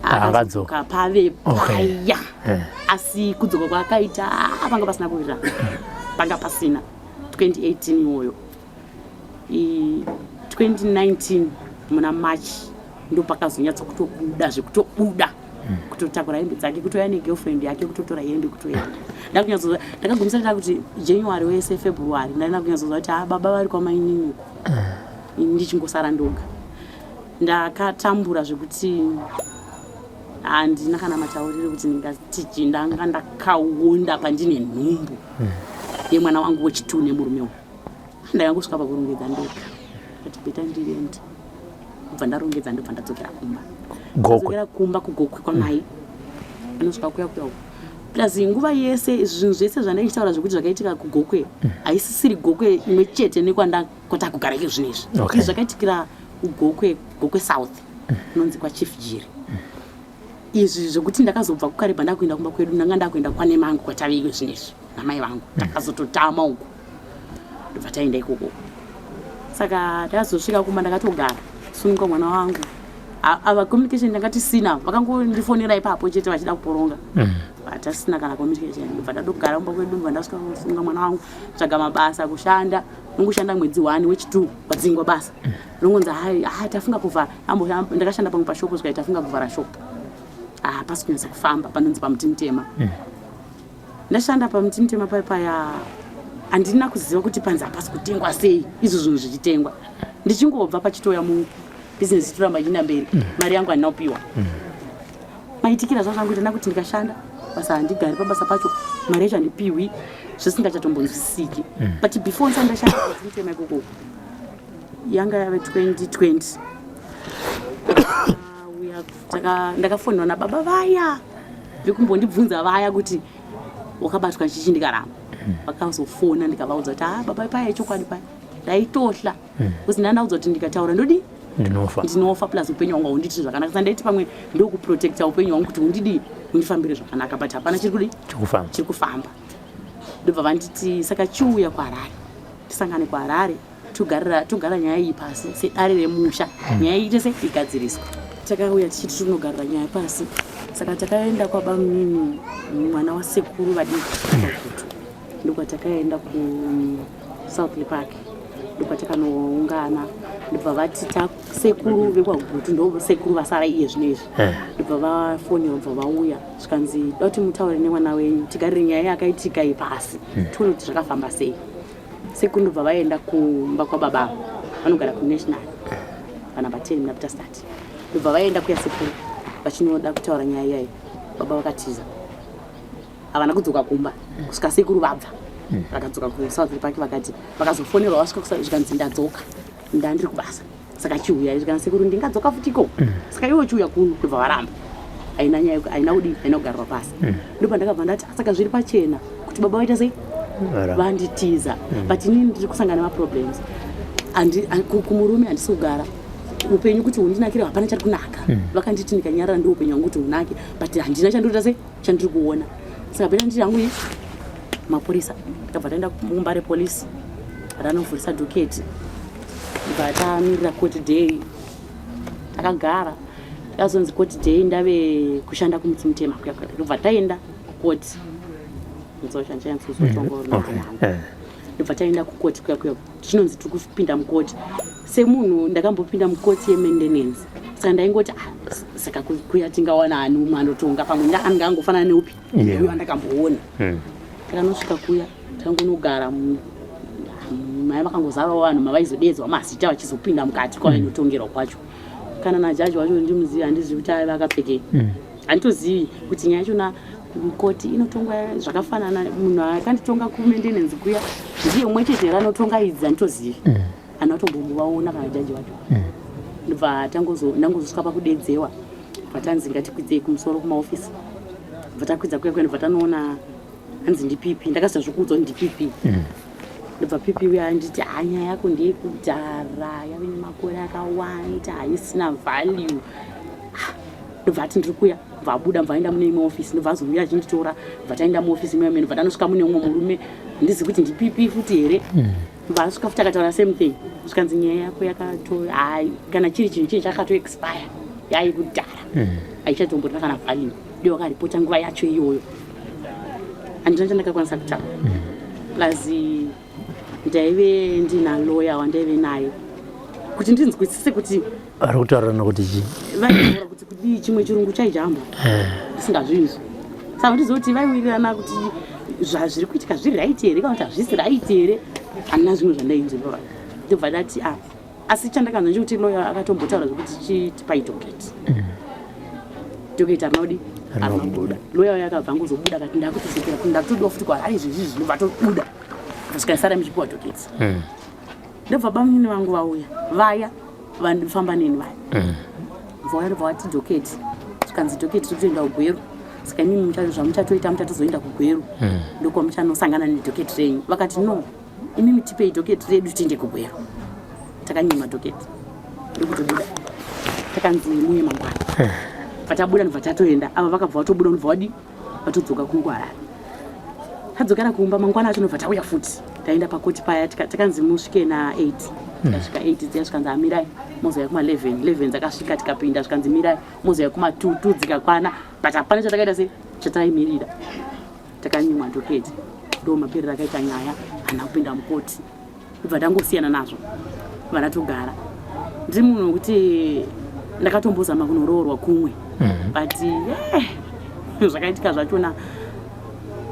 akadzoka pave paya eh. asi kudzoka kwaakaita ah, panga pasina kuwirirana panga pasina 2018 iwoyo 2019 muna march ndopakazonyatsa kutobuda zvekutobuda hmm. kutotakura hembe dzake kutouya negirlfriend yake kutotora hembe kutoenda ndakunyatsoza ndakagumisa ndakuti january wese february ndaina kunyatsoza kuti ha ah, baba vari kwamainini uko hmm. ndichingosara ndoga ndakatambura zvekuti handina kana matauriro kuti ndingati ndanga ndakaonda pandine nhumbu hmm. yemwana wangu wechituu nemurume uyu ndakangosvika pakurongedza ndega kati beta ndiende kubva ndarongedza ndobva ndadzokera kumba dzokera kumba kugokwe kwamai anosvika kuya kuya plus nguva yese zvinhu zvese zvandaichitaura zvekuti zvakaitika kugokwe mm. haisisiri gokwe imwe chete nekwatakugara ike zvino izvi izvi zvakaitikira kugokwe gokwe south mm. inonzi kwachief jiri mm. izvi zvekuti ndakazobva kukaribha ndakuenda kumba kwedu ndanga ndakuenda kwanemangu kwatave ike zvino izvi namai vangu takazototama uko ndobva taenda ikoko saka tazosvika kumba ndakatogara sununga mwana wangu ava communication ndanga tisina vakangondifonera ipapo chete vachida kuporonga mm. tasina kana communication ndobva ndatogara kumba kwedu ndobva ndasvika kusununga mwana wangu tsvaga mabasa kushanda nongoshanda mwedzi one wechitu wadzingwa basa mm. rongonzi hai ah, tafunga kuvhara ndakashanda pamwe pashopo zvikai tafunga kuvhara shopo ah, pasi kunyatsa kufamba panonzi pamuti mutema mm. Ndashanda pamuti mutema paya paya handina kuziva kuti panzi hapasi kutengwa sei izvo zvinhu zvichitengwa ndichingobva pachitouya mungu bhizinesi ichitoramba ichienda mberi mm. mari yangu handina kupiwa mm. maitikira zva zvangu ndina kuti ndikashanda basa handigari pabasa pacho mari yacho handipiwi zvisingachatombonzwisisiki mm. but before ndisati ndashanda pamuti mutema ikoko yanga yave 2020 ndakafonерwa nababa vaya vekumbondibvunza vaya kuti wakabatwa chichi ndikaramba hmm. vakazofona ndikavaudza kuti ah baba paya ichokwadi paya ndaitohla hmm. because ndandaudza kuti ndikataura ndodii ndinofa ndinofa plus upenyu hwangu haundiitiri zvakanaka sa ndaiti pamwe ndokuprotecta upenyu hwangu kuti undidii undifambire zvakanaka but hapana chiri kudii chiri kufamba ndobva vanditi saka chiuya kuharare tisangane kuharare togarira togara nyaya iyi pasi sedare remusha hmm. nyaya iyi tese igadziriswa takauya tichiti tinogarira nyaya pasi saka takaenda kwabamunini mwana wasekuru vadiki hmm. ndokwatakaenda kusouthly park ndokwatakanoungana ndobva vati sekuru vekwagutu ndo sekuru vasara iye zvino izvi eh. ndobva vafonera bva vauya zvikanzi da kuti mutaure nemwana wenyu tigarire nyaya yakaitika iyi pasi hmm. tione kuti zvakafamba sei Sekuru ndobva vaenda kumba kwababa vanogara kunational panumber 10 muna Peter Start. Ndobva vaenda kuya sekuru vachinoda kutaura nyaya iyayi, baba vakatiza, havana kudzoka kumba kusvika sekuru vabva. Vakadzoka kuSouth Park, vakati vakazofonerwa vasvika zvikanzi ndadzoka, ndandiri kubasa, saka chiuyai. Zvikanzi sekuru ndingadzoka futiko, saka iwe chiuya kuno. Ndobva varamba, haina nyaya, haina kudii, haina kugarwa pasi. Ndobva ndakabva ndati, "Ah, saka zviri pachena kuti baba vaita sei, vanditiza, but inini ndiri kusangana nemaproblems. Kumurume handisi kugara upenyu kuti hundinakire, hapana chari kunaka. Vakanditi ndikanyarara ndo upenyu hwangu kuti hunake, but handina chandinoita sei, chandiri kuona. Saka peta nditi hangu mapurisa. Takabva taenda kuMbare Police, ranovhurisa docket, bva tamirira court day. Takagara, takazonzi court day ndave kushanda kumutsi mutema kuya kuya. Ndobva taenda kukoti. Ndobva taenda kukoti kuya kuya, tichinonzi tiri kupinda mukoti. Semunhu ndakambopinda mukoti yemaintenance, saka ndaingoti, "Ah, saka kuya tingawana ani umwe anotonga? Pamwe angangofanana neupi uyo andakamboona." Takanosvika kuya, takangonogara mai vakangozarawo vanhu mavaizodedzwa mazita vachizopinda mukati kwavainotongerwa kwacho. Kana najaji wacho ndimuzivi, handizivi kuti aiva akapfekei. Handitozivi kuti nyaya yachona kukoti inotongwa zvakafanana. Munhu akanditonga kumaintenance kuya ndiye umwe chete here anotonga idzi? Handitozivi, handina kutombomuvaona kana jaji wacho. Ndobva ndangozosvika pakudedzewa, bva tanzi ngatikwidzei kumusoro kumaofisi. Bva takwidza kuya kuya, ndobva tanoona hanzi ndiPP. Ndakaziva zvokuudzwa kuti ndiPP. Ndobva PP uya anditi, "Ha, nyaya yako ndeyekudhara, yave nemakore akawanda, haisina value." Ah, ndobva ati ndiri kuya, bva abuda, bva aenda mune imwe ofisi, ndobva azouya achinditora. Bva taenda muofisi imwe imwe, ndobva tanosvika mune umwe murume, handizivi kuti ndiPP futi here. Bva asvika futi akataura same thing, zvikanzi nyaya yako yakato, hai, kana chiri chinhu chinhu chakatoexpire, yaikudhara, haichatomborina kana value, ndiyo wakaripota nguva yacho iyoyo. Handina chandakakwanisa kutaura. Plus ndaive ndina lawyer wandaive naye kuti ndinzwisise kuti vari kutaurirana kuti chii. Vaitaura kuti kudii, chimwe chirungu chaijamba ndisingazvinzwi, saka ndiziva kuti vaiwirirana kuti zvazviri kuitika zviri right here kana kuti hazvisi right here. Handina zvimwe zvandainzwa. Ndobva ndati, a asi chandakanzwa ndechekuti lawyer akatombotaura zvekuti chitipai docket. Docket harina kudi, harina kubuda. Lawyer uyo akabva angozobuda akati ndakutodzokera, ndakutodiwa futi kwaari izvezvi zvinobva tobuda kusvika sara muchipiwa docket. Ndobva bamunini vangu vauya, vaya vanofamba neni vaya, vauya, ndobva vati docket, zvikanzi docket tiri kutoenda kuGweru, saka imimi zvamuchatoita muchatozoenda kuGweru, ndokwamuchanosangana nedocket renyu. Vakati, "No, imimi tipei docket redu tiende kuGweru." Takanyima docket, ndokutobuda. Takanzi muye mangwana. Bva tabuda, ndobva tatoenda. Ava vakabva vatobuda, ndobva wadi vatodzoka kungwarara. Tadzokera kumba mangwana acho, ndobva tauya futi, taenda pakoti paya, takanzi musvike na8. Tikasvika 8 dziya, zvikanzi amirai mozouya kuma11. 11 dzakasvika, tikapinda, zvikanzi mirai mozouya kuma2. 2 dzikakwana, but hapana chatakaita sei, chataimirira. Takanyimwa docket, ndo maperero akaita nyaya. Handina kupinda mukoti, ndobva tangosiyana nazvo, bva ndatogara. Ndiri munhu wekuti ndakatombozama kunoroorwa kumwe, but zvakaitika zvachona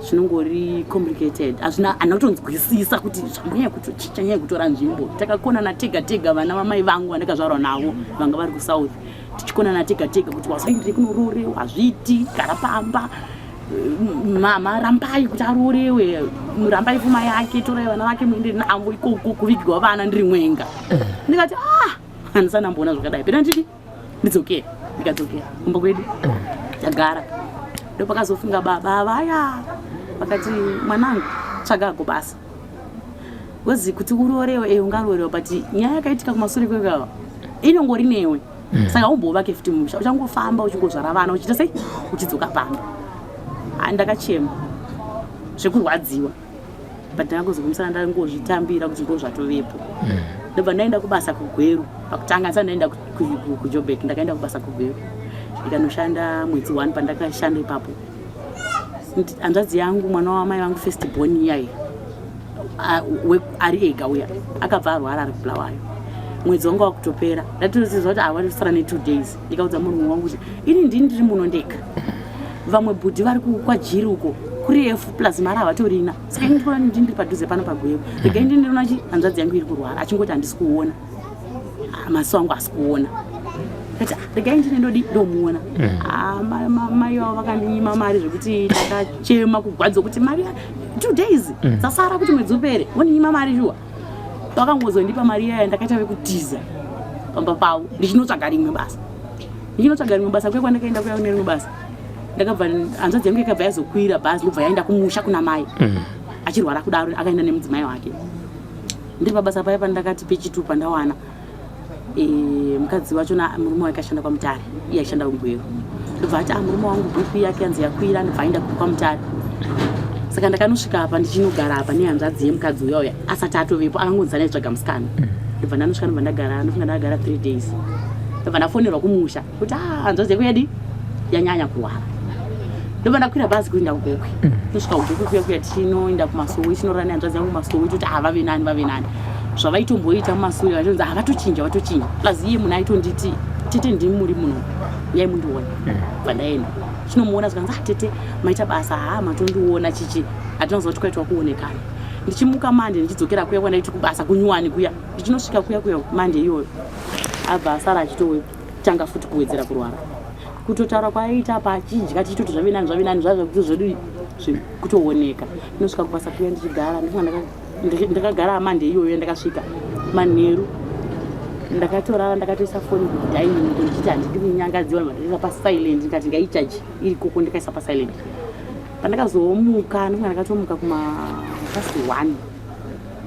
zvinongori complicated, hazvina, handina kutonzwisisa kuti zvambonyanya chanyanya kutora nzvimbo. Takakonana tega tega, vana vamai vangu vandakazvarwa navo vanga vari kuSouth, tichikonana tega tega kuti wazoendere kunororewa, hazviiti, gara pamba. Mama, rambai kuti arorewe, rambai pfuma yake, torai vana vake muende navo ikoko kuvigirwa vana, ndiri mwenga. Ndikati, ah, handisati ndamboona zvakadai, pena nditi ndidzokere. Ndikadzokera kumba kwedu, tagara. Ndopakazofunga baba vaya, vakati, "Mwanangu, tsvaga ako basa wezi kuti urorewe. Ungarorewa, but nyaya yakaitika kumasure kwekava inongori newe, saka umbovake futi musha, uchangofamba uchingozvara vana, uchiita sei, uchidzoka pamba." Ah, ndakachema zvekurwadziwa, but ndakangozokumusana ndangozvitambira kuti ndo zvatovepo. Ndobva ndaenda kubasa kuGweru. Pakutanga ndisati ndaenda kuJobek, ndakaenda kubasa kuGweru, ndikanoshanda mwedzi 1. Pandakashanda ipapo, hanzvadzi yangu, mwana wamai vangu, first born iyayi ari ega uya, akabva arwara ari kuBulawayo. Mwedzi wanga wakutopera, ndatoziva kuti awatosara ne2 days. Ndikaudza murume wangu kuti ini ndini ndiri muno ndega, vamwe bhudhi vari kwajiri uko kurefu, plus mari havatorina, saka ini ndikuona ndini ndiri padhuze pano paGweru, regai ndini ndinoona chi hanzvadzi yangu iri kurwara, achingoti handisi kuona. Ah, maso angu asi kuona. Ndikati, "Ah, regai ndine ndodi ndomuona." Ah, mai vavo vakandinyima mari zvekuti ndakachema kugwadziwa kuti mari 2 days dzasara kuti mwedzi upere, vondinyima mari shuwa. Vakangozondipa mari iyaya, ndakaita vekutiza pamba pavo ndichinotsvaga rimwe basa. Ndichinotsvaga rimwe basa kuya kwandakaenda kuya kune rimwe basa, ndakabva hanzvadzi yangu ikabva yazokwira bhazi, ndobva yaenda kumusha kuna mai achirwara kudaro, akaenda nemudzimai wake. Ndiri pabasa paya pandakati pechitupa ndawana mukadzi wacho murume wake ashanda kwaMutare, iye aishanda kuGweru. Ndobva ati, "Ah, murume wangu BP yake yanzi yakwira." Ndobva aenda kwaMutare. Saka ndakanosvika apa ndichinogara apa nehanzvadzi yemukadzi uya uya asati atovepo, akangonzi anaitsvaga musikana. Ndobva ndanosvika, ndobva ndagara, ndofunga ndakagara 3 days. Ndobva ndafonerwa kumusha kuti, "Ah, hanzvadzi yako yadi yanyanya kurwara." Ndobva ndakwira bhazi kuenda kuGokwe. Tosvika kuGokwe kuya kuya, tichinoenda kumasowe, tinorara nehanzvadzi yangu kumasowe. Toti, "Ah, vave nani, vave nani." Zvavaitomboita mumasowe, vachonzi, "Ah, vatochinja, vatochinja." Plus iye munhu aitonditi, "Tete, ndimi muri muno, uyai mundione." Bva ndaenda chinomuona, zvikanzi, "Ah, tete, maita basa, ha matondiona." Chichi hatina kuziva kuti kwaitwa kuonekana. Ndichimuka Monday, ndichidzokera kuya kwandaiti kubasa kunyuwani kuya, ndichinosvika kuya kuya Monday iyoyo, abva asara achitotanga futi kuwedzera kurwara. Kutotaura kwaaiita apa achidya, tichitoti zvave nani, zvave nani, zvazvakuti zvedu kutooneka. Ndinosvika kubasa kuya, ndichigara, ndifunga ndakagara Monday iyoyo. Ndakasvika manheru, ndakatorara, ndakatoisa foni kudining, ndichiti handidi kunyangadziwa. Ndikaisa pasilent, ndikati ngaichaji iri koko. Ndikaisa pasilent. Pandakazomuka, ndifunga ndakatomuka kuma past 1.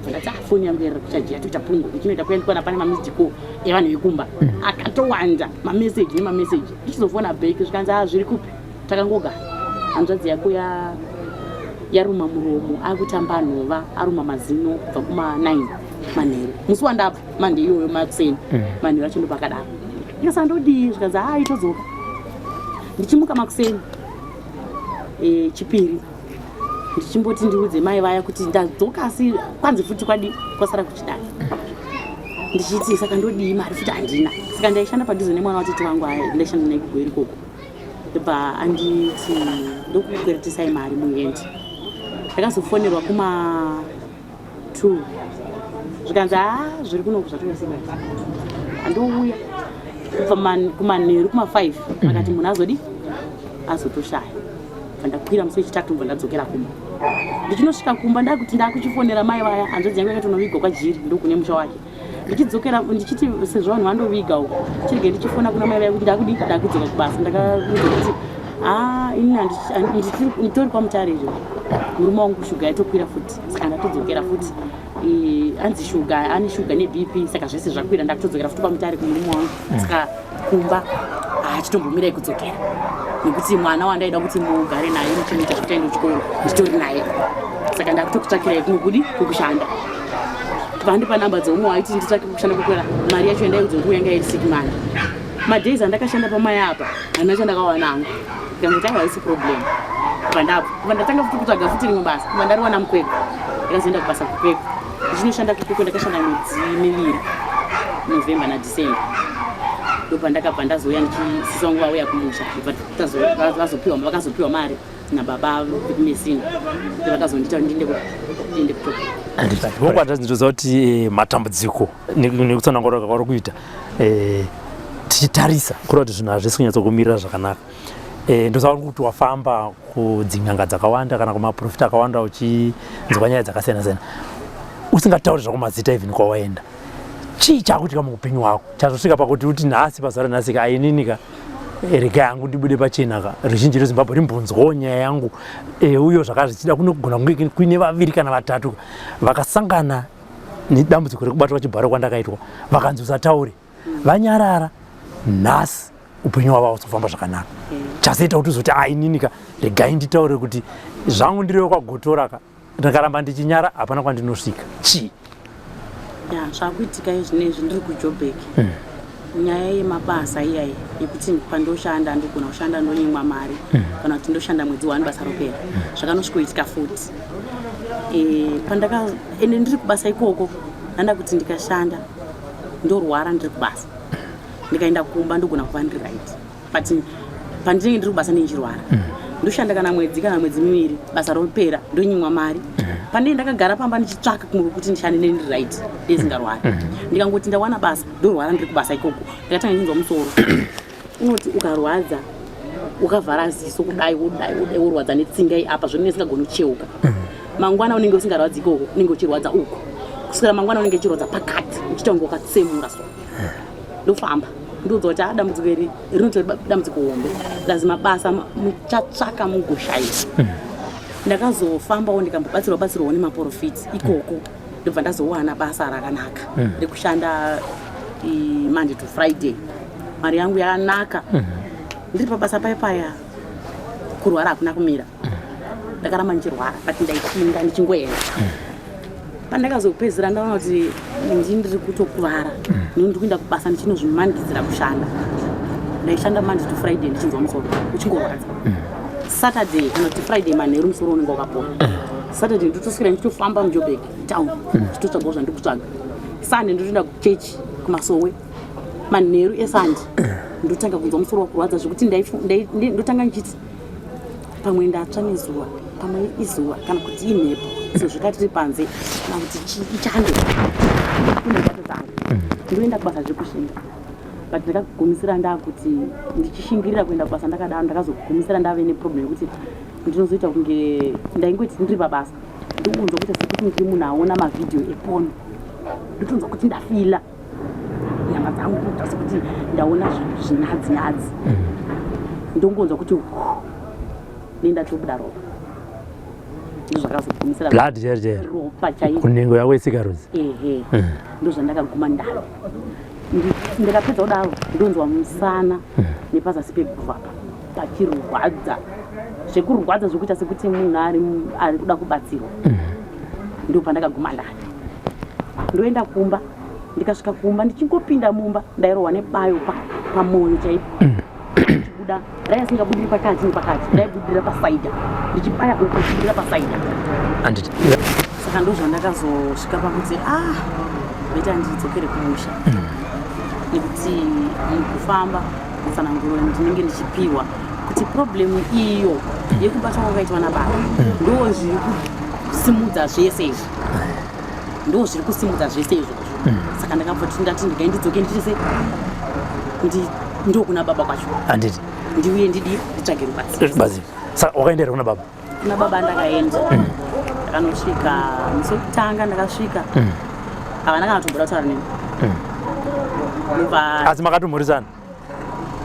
Ndakati, "Ah, foni yangu iri kuchaji, yatoita pungu." Ndichinoita kuya, ndikuona pane mamissed call evanhu vekumba akatowanda, mameseji nemameseji. Ndichizofona back, zvikanzi, "A, zviri kupi? Takangogara, hanzvadzi yako yaruma muromo, akutamba nhova, aruma mazino kubva kuma9 manheru musi wandabva Monday iyoyo makuseni." Manheru acho ndopakadaro. Ndikasa ndodii? Zvikanzi, "Ha, itodzoka." Ndichimuka makuseni chipiri, ndichimboti ndiudze mai vaya kuti ndadzoka, asi kwanzi futi kwadi kwasara kuchidai. Ndichiti, saka ndodii? Mari futi handina. Saka ndaishanda padhuze nemwana watete vangu, aya ndaishanda naye kuGweru ikoko. Ndobva anditi, "Ndokukweretisai mari muendi." Ndakazofonerwa kuma 2, zvikanzi, "Ha, zviri kunoku zvatokasika, handouya." Kubva kumanheru kuma5, akati munhu azodi azotoshaya. Bva ndakwira musi wechitatu, bva ndadzokera kumba. Ndichinosvika kumba, ndakuti ndakuchifonera mai vaya. Hanzvadzi yangu yakatonovigwa kwaJiri, ndokune musha wake. Ndichidzokera ndichiti sezvo vanhu vandoviga uko, chirege ndichifona kuna mai vaya kuti ndakudi ndakudzoka kubasa. Ndakaudza kuti, "Ha, ini nditori kwaMutare izvo, murume wangu shuga yatokwira futi, saka ndatodzokera futi. Anzi shuga, ane shuga neBP, saka zvese zvakwira, ndakutodzokera futi kwaMutare kumurume wangu. Saka kumba hachitombomirai kudzokera, nekuti mwana wandaida kuti mugare naye muchimuita zvekuti aende kuchikoro nditori naye, saka ndakutokutsvakirai kumwe kudi kwekushanda." Vandipa namba dzeumwe waiti nditsvake kushanda kukwera. Mari yacho yandaiudza kuti yanga iri sick money. Madays andakashanda pamai apa, handina chandakawana hangu. Ndikangoti, "Aiwa, haisi problem." Kubva ndabva, kubva ndatanga futi kutsvaga futi rimwe basa, kubva ndariwana muKwekwe. Ndakazoenda kubasa kuKwekwe, ndichinoshanda kuKwekwe. Ndakashanda mwedzi 2, November naDecember. Ndopandakabva ndazouya, ndichisisa vangu vauya kumusha. Ndobva vazopiwa mari nababa vekuMesina, vakazondiita kuti ndiende kutoka. Ngokwata ndinoziva kuti matambudziko nekutsanangura kwauri kuita, tichitarisa kureva kuti zvinhu hazvisi kunyatsokumirira zvakanaka. Ndosaka kuti wafamba kudzin'anga dzakawanda kana kumaprofita akawanda, uchinzwa nyaya dzakasiyana siyana, usingatauri zvako mazita even kwawaenda. Chii chakuitika muupenyu hwako chazosvika pakuti uti nhasi, pazuva ranhasi ka, ainini ka, regai hangu ndibude pachena ka, ruzhinji rweZimbabwe rimbonzwawo nyaya yangu, uyo zvakare zvichida kunogona kunge kuine vaviri kana vatatu vakasangana nedambudziko rekubatwa chibharo kwandakaitwa, vakanzi usataure, vanyarara, nhasi upenyu hwavo hausi zvakanaka? Chazoita kuti uzoti, "Ah, inini ka, regai nditaure kuti zvangu ndiriwo kwaGotora ka, ndakaramba ndichinyara hapana kwandinosvika," chii? Ya, zvakuitika izvinezvi ndiri kuJobek. Nyaya yemabasa iyai yekuti pandoshanda ndigona kushanda ndonyimwa mari, kana kuti ndoshanda mwedzi 1 basa ropera, zvakanosvikoitika futi. Pandaka ende ndiri kubasa ikoko, ndanda kuti ndikashanda ndorwara ndiri kubasa, ndikaenda kumba ndogona kuva ndiri right, but pandinenge ndiri kubasa ndinchirwara, ndoshanda kana mwedzi kana mwedzi 2, basa ropera, ndonyimwa mari. Pandei ndakagara pamba ndichitsvaka kumwe kwekuti ndishande nendiri right ndisingarwari. Ndikangoti ndawana basa, ndorwara ndiri kubasa ikoko. Ndakatanga ndichinzwa musoro. Unoti ukarwadza ukavhara ziso kudai wodai wodai worwadza netsinga iyi apa zvinenge zvisingagoni kucheuka. Mangwana unenge usingarwadzi ikoko, unenge uchirwadza uko. Kuswera mangwana unenge uchirwadza pakati, uchiita kunge wakatsemura so. Ndofamba ndoudza kuti a dambudziko iri rinotori dambudziko hombe lazi mabasa muchatsvaka mugoshaiwa. Ndakazofambawo ndikambobatsirwa batsirwawo nemaporofiti ikoko, ndobva ndazowana basa rakanaka rekushanda Monday to Friday. Mari yangu yakanaka. Ndiri pabasa paya paya, kurwara hakuna kumira. Ndakaramba ndichirwara, but ndaishinga ndichingoenda. Pandakazopedzisira ndaona kuti ndini ndiri kutokuvara, nini ndiri kuenda kubasa ndichinozvimanikidzira kushanda. Ndaishanda Monday to Friday ndichinzwa musoro uchingorwadza. Saturday kana kuti Friday manheru musoro unenge wakapora. Saturday ndotoswera ndichitofamba muJoburg town ndichitotsvagawo zvandiri kutsvaga. Sunday ndotoenda kuchechi kumasowe. Manheru eSunday ndotanga kunzwa musoro wakurwadza zvekuti ndotanga ndichiti pamwe ndatsva nezuva, pamwe izuva kana kuti imhepo sezvo tatiri panze, kana kuti ichando inezvatotanga. Ndoenda kubasa zvekushinga, but ndakagumisira ndakuti ndichishingirira kuenda kubasa ndakadaro. Ndakazogumisira ndave neproblem yekuti ndinozoita kunge ndaingoti ndiri pabasa ndokunzwa kuita sekuti ndiri munhu aona mavhidhiyo eporn. Ndotonzwa kuti ndafila nyama dzangu kuita sekuti ndaona zvinhu zvinyadzi nyadzi. Ndongonzwa kuti nendatobuda ropa. Ndozvakazogumisira blood chairo chairo. Ropa chairo. Kunhengo yako yesikarudzi. Ehe, ndozvandakaguma ndaro. Ndikapedza kudaro ndonzwa musana nepazasi peguvhu apa pachirwadza zvekurwadza zvekuita sekuti munhu ari kuda kubatsirwa. Ndo pandakaguma ndari ndoenda kumba. Ndikasvika kumba, ndichingopinda mumba ndairohwa nebayo pamwoyo chaipo. Ndichibuda raiva singabudiri pakati nepakati, ndaibudira pasaida, ndichibaya uku ndichibudira pasaida. Anditi. Saka ndozvandakazosvika pakuti ah, better ndidzokere kumusha, nekuti mukufamba mutsananguro ndinenge ndichipiwa kuti problem iyo yekubatwa kwakaitwa nababa ndo zviri kusimudza zvese izvi, ndo zviri kusimudza zvese izvozvo. Saka ndakabva kuti ndati ndigai ndidzoke ndichise ndokuna baba kwacho. Anditi. Ndiuye ndidi nditsvage rubatsiro. Rubatsiro. Saka wakaenda here kuna baba? Kuna baba ndakaenda. Ndakanosvika musi wekutanga ndakasvika, havana kana kutomboda kutaura neni. Ndobva Asi makatomhoresana?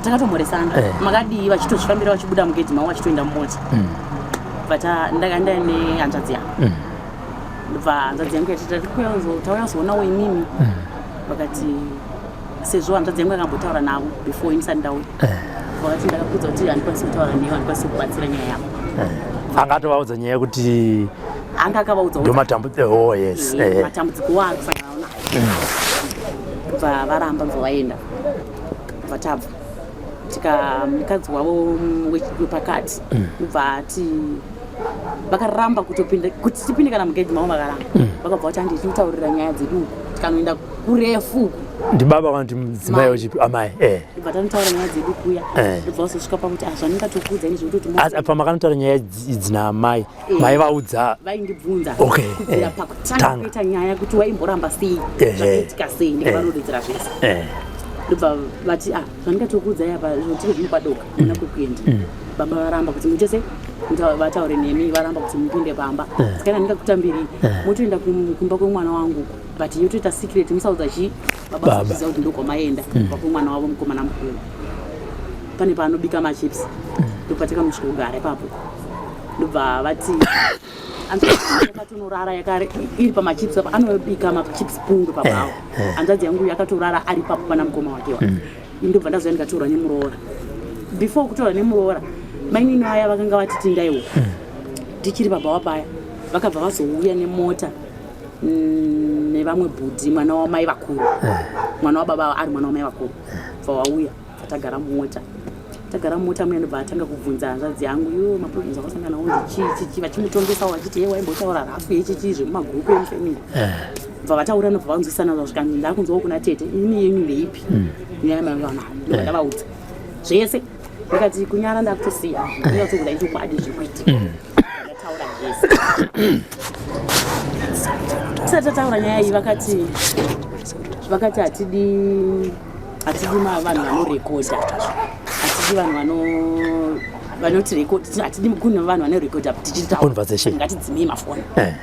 Takatomhoresana. Makadii, vachitozvifambira vachibuda mugedhi mavo vachitoenda mumota. But ndakaenda nehanzvadzi yangu. Ndobva hanzvadzi yangu yati tauya kuzoonawo imimi. Vakati sezvo hanzvadzi yangu yakambotaura navo before ini ndisati ndauya, vakati ndakakudza kuti handikwanisi kutaura newe, handikwanisi kubatsira nyaya yako. Angatovaudza nyaya yekuti Anga akavaudza. Ndo matambudziko, oh yes. Matambudziko waari kusangana nawo. Bva varamba, bva vaenda. Bva tabva tika mukadzi wavo wepakati ubva ati vakaramba kutopinda kuti tipinde kana mugedhi mavo. Vakaramba, vakabva vati handi tinotaurira nyaya dzedu uku. Tikanoenda kurefu uku. Ndibaba kana kuti mudzimai? Mai. Wechipi? Amai. Ndobva tanotaura nyaya dzedu kuya. Ndobva vazosvika pakuti ah, zvandingatokuudza ini zvekutoti Asi pamakanotaura nyaya idzi naamai, maivaudza? Vaindibvunza kubvira pakutanga Tanga. kuita nyaya kuti waimboramba sei, zvakaitika sei. Ndikavarondedzera zvese. Ndobva vati ah, zvandingatokuudzai apa zvotiri zvino padoka muna kwekuenda. Baba varamba kuti muite sei, vataure nemi, varamba kuti mupinde pamba. Saka ina ndingakutambirei, motoenda kumba kwemwana wangu, but yotoita secret, musaudza chii baba. Baba. Vachiziva kuti ndokwamaenda kumba kwemwana wavo mukomana mukuru, pane paanobika machips. Ndopatakanosvika kugara ipapo. Ndobva vati yakatonorara yakare iri pamachips apa, anobika machips pungwe papawo. Hanzvadzi yangu yakatorara ari papo pana mukoma wake wa. Ndobva ndazoya ndikatorwa nemuroora. Before kutorwa nemuroora, mainini vaya vakanga vati tindaiwo tichiri baba wapaya, vakabva vazouya nemota nevamwe bhudhi, mwana wamai vakuru, mwana wababa ari mwana wamai vakuru. Bva wauya, tagara mumota. Tagara mumota muya, ndobva atanga kubvunza hanzvadzi yangu yo maproblems akasangana nawo ndichii chichi, vachimutongesawo vachiti ye waimbotaura rafu yechichii zvemumagurupu emufamily. Bva vataura, nobva vanzwisana zvakanzi ndakunzwawo kuna tete, ini yenyu ndeipi nyaya yamanga nayo? Ndobva ndavaudza zvese, ndikati kunyara ndakutosiya, ndinyatsokudai chokwadi zviri kuitika. Ndataura zvese. Tisati tataura nyaya iyi vakati vakati hatidi hatidi vanhu vanorekodha hatidi vanhu vano vanoti hatidi kune vanhu vanorekodha tichitaura ngatidzimei mafoni eh.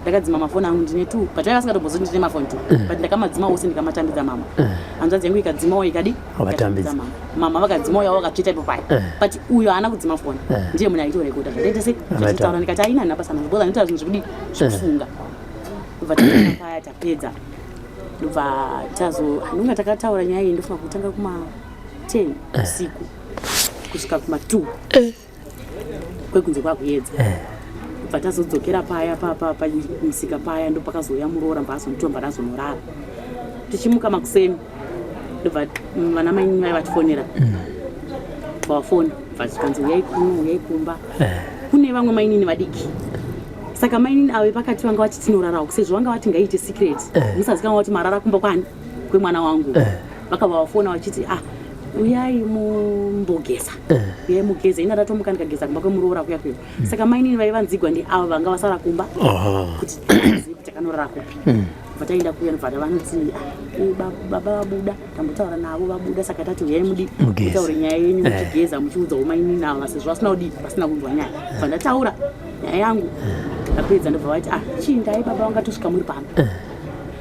Ndakadzima mafoni angu ndine two but vaiva vasingatombozoti ndine mafoni two eh. But ndakamadzima ose ndikamatambidza mama eh. Hanzvadzi yangu ikadzimawo ikadi vatambidza mama mama vakadzimawo yavo vakatsveta ipo paya eh. But uyo haana kudzima foni eh. Ndiye munhu aitorekoda zvandaita se zvataura ndikati aina handina basa nazvo because anoita zvinhu zvekudi zvekufunga ndobva taaa paya tapedza ndobva tazo handinga takataura nyaya iyi ndofunga kutanga kuma 10 eh. usiku kusvika kuma 2 kwekunze kwakuyedza eh. Bva tazodzokera paya pamisika paya ndopakazouya muroora mba azonditomba ndazonorara tichimuka makuseni ndobva vana mai mai vatifonera mm. vafona bva zvikanzi uyai kuno uyai kumba eh. Kune vamwe mainini vadiki saka mainini avo vepakati vanga vati tinorarawo sezvo vanga vati ngaiite secret eh. Musazikanwa kuti marara kumba kwani kwemwana wangu Vakabva vafona vachiti ah uyai mumbogeza eh. Uyai mugeze ina ndatomuka ndikageza kumba kwemuroora kuya kuya mm. Saka mainini vaivanzigwa ndiavo vanga vasara kumba kuti tizive kuti takanorara kupi mm. Bva taenda kuya ndobva vanoti ah, baba vabuda tambotaura navo vabuda saka tati uyai mudi mutaure nyaya yenyu eh. Muchigeza muchiudzawo mainini ava sezvo vasina kudii vasina kunzwa nyaya bva ndataura nyaya yangu ndapedza ndobva vati ah chiindai baba vangatosvika muri pano eh.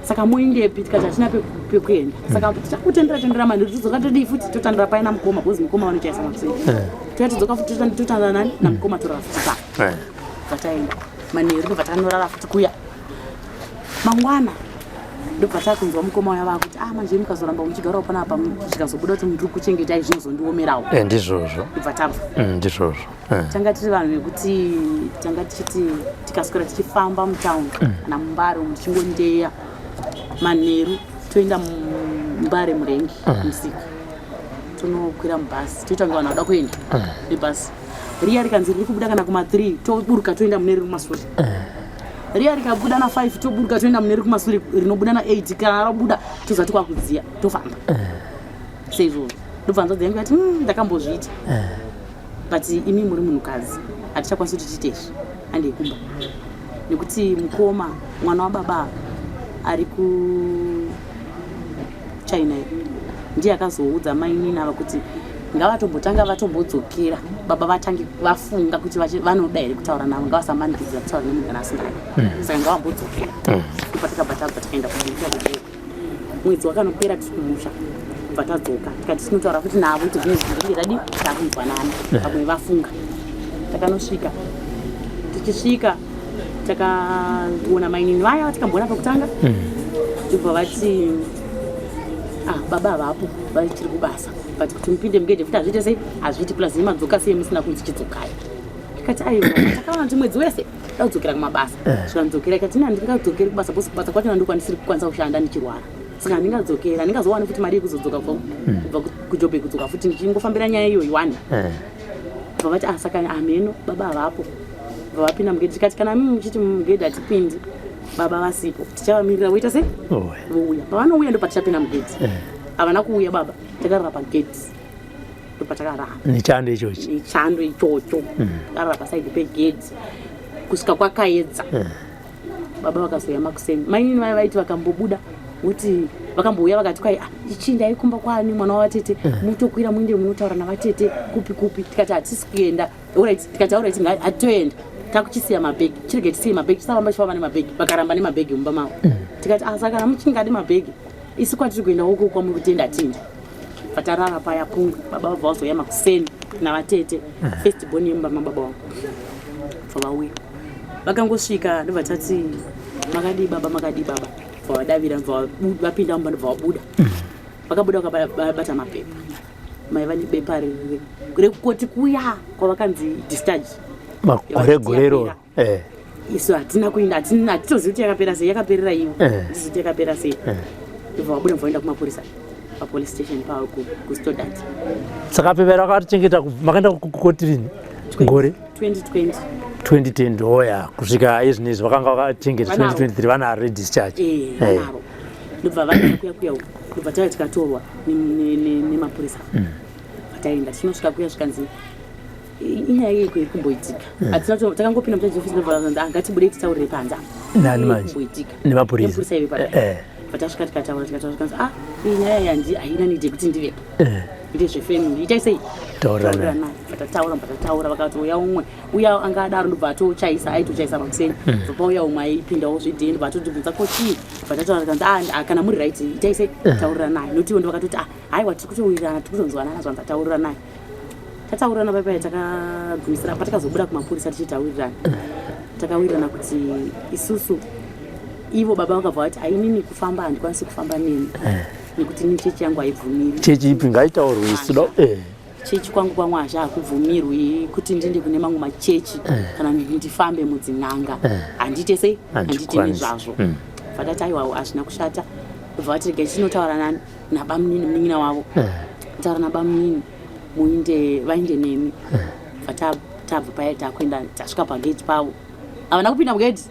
Saka moindepi tikati hatina pekuenda saka tichakutendera tendera mani todzoka todii futi totandira pai namukoma because mukoma vanochaisa makuseni eh. Toya todzoka futi totandira nani namukoma torara futi pa eh. Bva taenda manheru ndobva tanorara futi kuya mangwana ndobva takunzwa mukoma uya vakuti ah manje mukazoramba muchigarawo panapa zvikazobuda kuti ndiri kuchengetai zvinozondiomerawo eh, ndizvozvo ndobva tabva mm, ndizvozvo Tanga tiri vanhu vekuti tanga tichiti tikaswera tichifamba mutown mm. kana mumbare umu tichingondeya manheru toenda mumbare murengi mm. musika tonokwira mubhasi toita kunge vanhu vada kuenda mm. nebhasi riya rikanzi riri kubuda kana kuma 3 toburuka toenda mune riri kumasure riya rikabuda na 5 toburuka toenda mune riri kumasure rinobuda na 8 kana rabuda tozati kwakudziya tofamba seizvozvo ndobva hanzvadzi yangu yati hmm, ndakambozviita but imi muri munhukadzi hatichakwanisi kuti tiite izvi handei kumba nekuti mukoma mwana wababa ari kuchina iyo ndiye akazoudza mainini ava kuti ngavatombotanga vatombodzokera baba vatange vafunga kuti vanoda here kutaura navo ngavasamanikidzira kutaura nemunhu kana asingadi mm. Saka ngavambodzokera mm. Patakabva tabva takaenda kumusha mwedzi wakanopera tiri kumusha kubva tadzoka tikati tinotaura futi navo kuti zvine zvinenge tadi takunzwanana vamwe vafunga takanosvika tichisvika takaona mainini vaya vatikamboona pakutanga mm. Ndobva vati ah baba havapo vachiri kubasa but kuti mupinde mugedhe futi hazviite sei hazviiti plus madzoka sei musina kunzi chidzokai tikati aiwa takaona kuti mwedzi wese ndakudzokera kumabasa eh. Zvikandidzokera ikati ini handingadzokeri kubasa because kubasa kwacho ndandikwanisiri kukwanisa kushanda ndichirwara saka handingadzokera handingazowani futi mari yekuzodzoka kubva hmm. kujobek kudzoka futi ndichingofambira nyaya iyoyi wani eh. Bva vati ah saka hameno baba havapo bva vapinda mugedhi tikati kana mimi muchiti mugedhi hatipindi baba vasipo tichavamirira voita sei vouya pavanouya ndo patichapinda mugedhi eh. Havana kuuya baba takarara pagedhi ndopatakarara nechando ichochi nechando ichocho mm. Takarara pasaidi pegedhi kusvika kwakaedza mm. Baba vakazouya makuseni mainini vaya vaiti vakambobuda kuti vakambouya vakati kwai ah, ichi ndaikumba kwani mwana wavatete mm. Mutokwira muinde munotaura navatete kupi kupi tikati hatisi kuenda alright tikati alright hatitoenda takuchisiya mabhegi chirege tisiye mabhegi tisaramba chifamba nemabhegi vakaramba nemabhegi mumba mavo mm. Tikati ah, saka kana muchingadi mabhegi isu kwatiri kuenda uko kwamuri kutenda tinda patarara paya pungwe baba vabva vazouya makuseni navatete eh. First born yemumba mababa wangu bva vauya vakangosvika ndobva tati makadii baba makadii baba bva vadavira bva vapinda mumba ndobva vabuda mm. Vakabuda vakabata mapepa maiva nebepa rekukoti kuya kwavakanzi discharge makore gore iroro eh. Isu hatina kuinda hatitozivi kuti yakapera sei yakaperera ivo eh. Tizivi kuti yakapera sei eh. Ndobva vabuda bva vaenda kumapurisa papolice station pavo kustodat Saka pepa rakatichengeta makaenda kukoti rini gore 2020 2010 oya kusvika izvinizvi vakanga vakachengeta 2023 vanaro redischarge eh, vanaro ndobva vaenda kuya kuya uko ndobva taiva tikatorwa nemapurisa mm. Taenda tinosvika kuya zvikanzi Inyaya yeiko iri kumboitika? Hatina takangopinda muchaji office ndobva vanzi ah, ngatibude titaurire panze apa. Nani manje? Kumboitika. Nemapurisa. Nemapurisa ive pano. Eh. Patasvika tikataura tikataura tikanzi ah iyi nyaya yandi haina need yekuti ndivepo. Eh. Ndezvefamily. Itai sei? Taurirana. Taurirana. Patataura patataura vakati uya umwe uya anga adaro ndobva atochaisa aitochaisa makuseni. Bva pauya umwe aipindawo zvidheni ndobva atotibvunza ko chii? Patataura tikanzi ah ah, kana muri right itai sei? Taurirana. Notiwo ndovakatoti ah haiwa tiri kutowirirana tiri kutonzwanana zvanzi taurirana. Tataurirana paipai takagumisira patakazobuda kumapurisa tichitaurirana takawirirana kuti isusu ivo baba vakabva vati ainini kufamba handikwanisi kufamba nemi eh. nekuti ini chechi yangu haibvumiri. Chechi ipi ngaitaurwe isu eh. Chechi kwangu kwamwazha hakubvumirwi kuti ndiende kune mamwe machechi eh. kana ndifambe mudzin'anga handiite sei handiite nezvazvo. Vatati aiwa hazvina kushata bva vati regai tinotaura nani nabamunini munin'ina wavo taura nabamunini muinde vainde nemi bva tabva paya takuenda tasvika pagate pavo havana kupinda mugate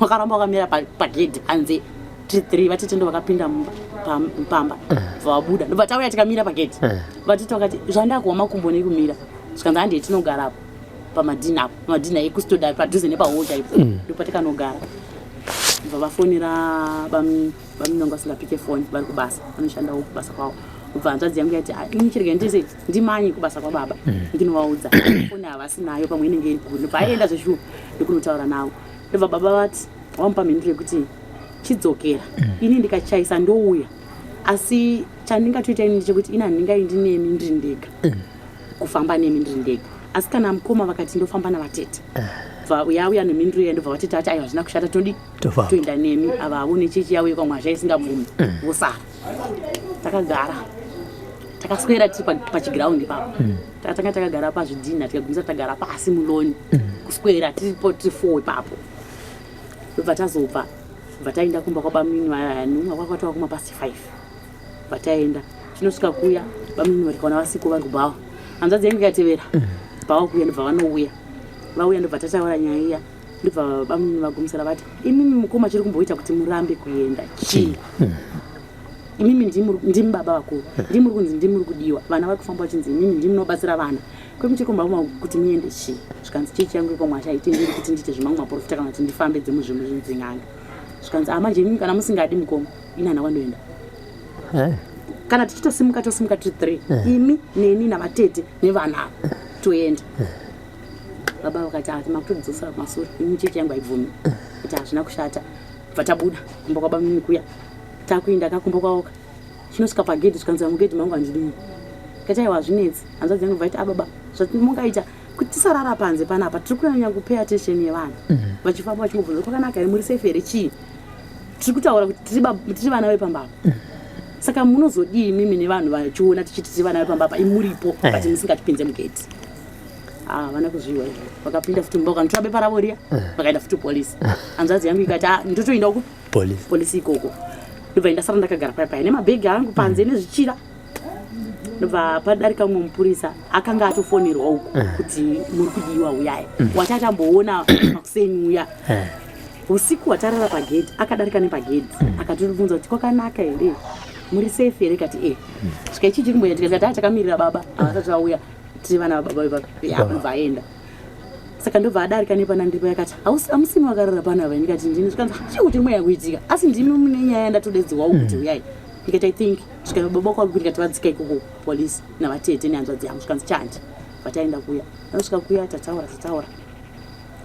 vakaramba vakamira pagate panze tiri three vatete ndo vakapinda pamba bva vabuda ndobva tauya tikamira pagate vatete vakati zvandakuwa makumbo nekumira zvikanzi handei tinogara apo pamadhina apo pamadhina ekustoda padhuze nepahoo chaipo ndopatikanogara bva vafonera Bamnini vangu vasingapike foni vari kubasa vanoshandawo kubasa kwavo kubva hanzvadzi yangu yati ah, ini chirega ndise ndimanye kubasa kwababa mm. ndinovaudza foni havasinayo pamwe inenge iri kure ndobva aenda zveshuwa ndikunotaura navo ndobva baba vati vamupa mhinduro yekuti chidzokera mm. ini ndikachaisa ndouya asi chandingatoita ini ndechekuti ini handingaindi nemi ndiri ndega mm. kufamba nemi ndiri ndega asi kana mukoma vakati ndofamba navatete eh. bva yauya nemhinduro iya ndobva vatete vati aiwa hazvina kushata todi toenda nemi ava havo nechechi yavo yekwamwazha isingabvumi mm. vosara takagara takaswera tiri pachigiraundi ipapo mm. takatanga takagara pazvidhinha tikagumisa tagara pasi muloni mm. kuswera tiripo tiri four ipapo ndobva tazobva bva taenda kumba kwabamunini vaya kwakwatova kuma past five bva taenda tinosvika kuya bamunini vatikaona vasiko vari kubhawa hanzvadzi yangu ikatevera bhawa kuya ndobva vanouya vauya ndobva tataura nyaya iya ndobva bamunini vagumisira vati imimi mukoma chiri kumboita kuti murambe kuenda chii hmm. imimi ndimi baba vakuru ndimi muri kunzi ndimi muri kudiwa vana vari kufamba vachinzi imimi ndimi munobatsira vana kwemuchiri kumba kuti muende chii zvikanzi chechi yangu ikomwe achaitenderi kuti ndiite zvemamwe maprofita kana kuti ndifambe dzemuzvimuzvinzin'anga zvikanzi amanje ah, imimi kana musingadi mukoma ini hana kwandoenda eh. kana tichitosimuka tosimuka tiri three eh. imi neni navatete nevana ava toenda eh. baba vakati ati makutodzosa kumasure ini chechi yangu haibvumi kuti hazvina kushata bva tabuda kumba kwababa mimi kuya takuinda kakumba kwavoka chinosvika pagedhi zvikanzi mugedhi mangu handidii kati aiwa hazvinetsi hanzvadzi yangu vaiti ababa ah, zvamungaita kuti tisarara panze panapa tiri kunyanya kupay attention yevanhu mm. vachifamba vachingobvunza kwakanaka here muri safe here chii tiri kutaura kuti tiri vana vepamba apa mm. saka munozodii imimi nevanhu vachiona tichiti tiri vana vepamba apa imuripo eh. but musingatipinze mugeti ah, vana kuzviwa izvo vakapinda futi mumba vakanotora bepa ravo riya eh. vakaenda futi kupolisi hanzvadzi yangu ikati ah, ndotoenda uku polisi ikoko ndobva ndasara ndakagara paya paya nemabhegi angu panze mm. nezvichira ndobva padarika mumwe mupurisa akanga atofonerwa uku eh. kuti muri kudiwa uyai mm. wati atamboona makuseni uya eh. usiku watarara pagedhi akadarika nepagedhi mm. akatibvunza kuti kwakanaka here muri safe here kati e svika ichii chiri kumboitika tikati takamirira baba havasati vauya tiri vana vababa ndobva aenda saka ndobva adarika nepana ndiripo yakati hamusimi wakarara panapa ndikati ndini zvikanzi chii kuti mweya kuitika asi ndimi mune nyaya yandatodedzwawo kuti mm. uyai ndikati i think svika baba kwavo ndikati vadzika ikoko police navatete nehanzvadzi yangu zvikanzi chandi vataenda kuya vanosvika kuya tataura tataura